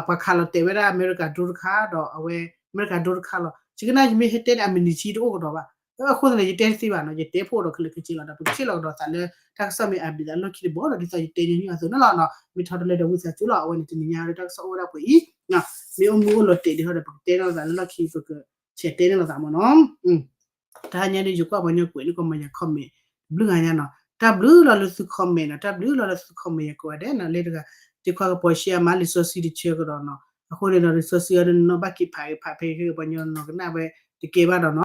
ပှၤခးလီၤတဲာ်ဝဲဒၣ် အမဲရကၤ drone တခါဒီးအဝဲ အမဲရကၤ drone တခါလီၤ ယကနၣ်ယမ့ၢ်ဟဲတဲန့ၣ် အမံးနံးဆံတအိၣ်ကဒီးဘၣ်. အဃိသတးန့ၣ် ယတဲတသ့ဘၣ်နီၤ, ယတဲဖှိၣ်ဒီးခဲလၢာ်ခဲဆ့လီၤ. ဒီးပကဆ့ၣ်လီၤကဒီးသးလၢ တၢ်ကစီၣ်မ့ၢ်အဘျုးသးလီၢ်ခံတဘီဒီး ဒ်သိးယတဲညီနုၢ်အသိးန့ၣ်လီၤနီၤ. မ့ၢ်ထီတလၢဒီးဝံသးစူၤလီၤ. အဝဲန့ၣ်တနံၤညါလၢတၢ်ကစီၣ်အိၣ်ဝဲဒၣ်ပှဲၤအံၤ, မ့ၢ်အိၣ်မူအိၣ်လီၤတဲာ်ဒ်ထီဒီး ပကတဲန့ၢ်လိာ်သးလၢလီၢ်ခံ ပကဆဲးတဲန့ၢ်လိာ်သးမ့ၢ်နီၤ. တဟါညါဒ်ယကွၢ်ပှၤကညီကွဲးန့ၢ်ကီး မၤယၤ comment တဘျုးဂၤညါနီၤ. တၢ်ဘျုးလီၤလၢသု comment နီၤ, တၢ်ဘျုးလီၤလၢသု comment ယၤကိးဂၤဒဲးနီၤ. လၢတဂၤ တခွါကပီၤရှဲအမါ လံာ်စီဆှံတဆၢကဒီးနီၤ. အဃိန့ၣ်ဒီး လံာ်စီဆှံအံၤဒီး နနီၣ်ဘၣ်က့ၤဖးက့ၤဖးဖဲ ပှၤကညီနီၤကနၣ်ဝဲတကဲဘၣ်ဒီးနီၤ.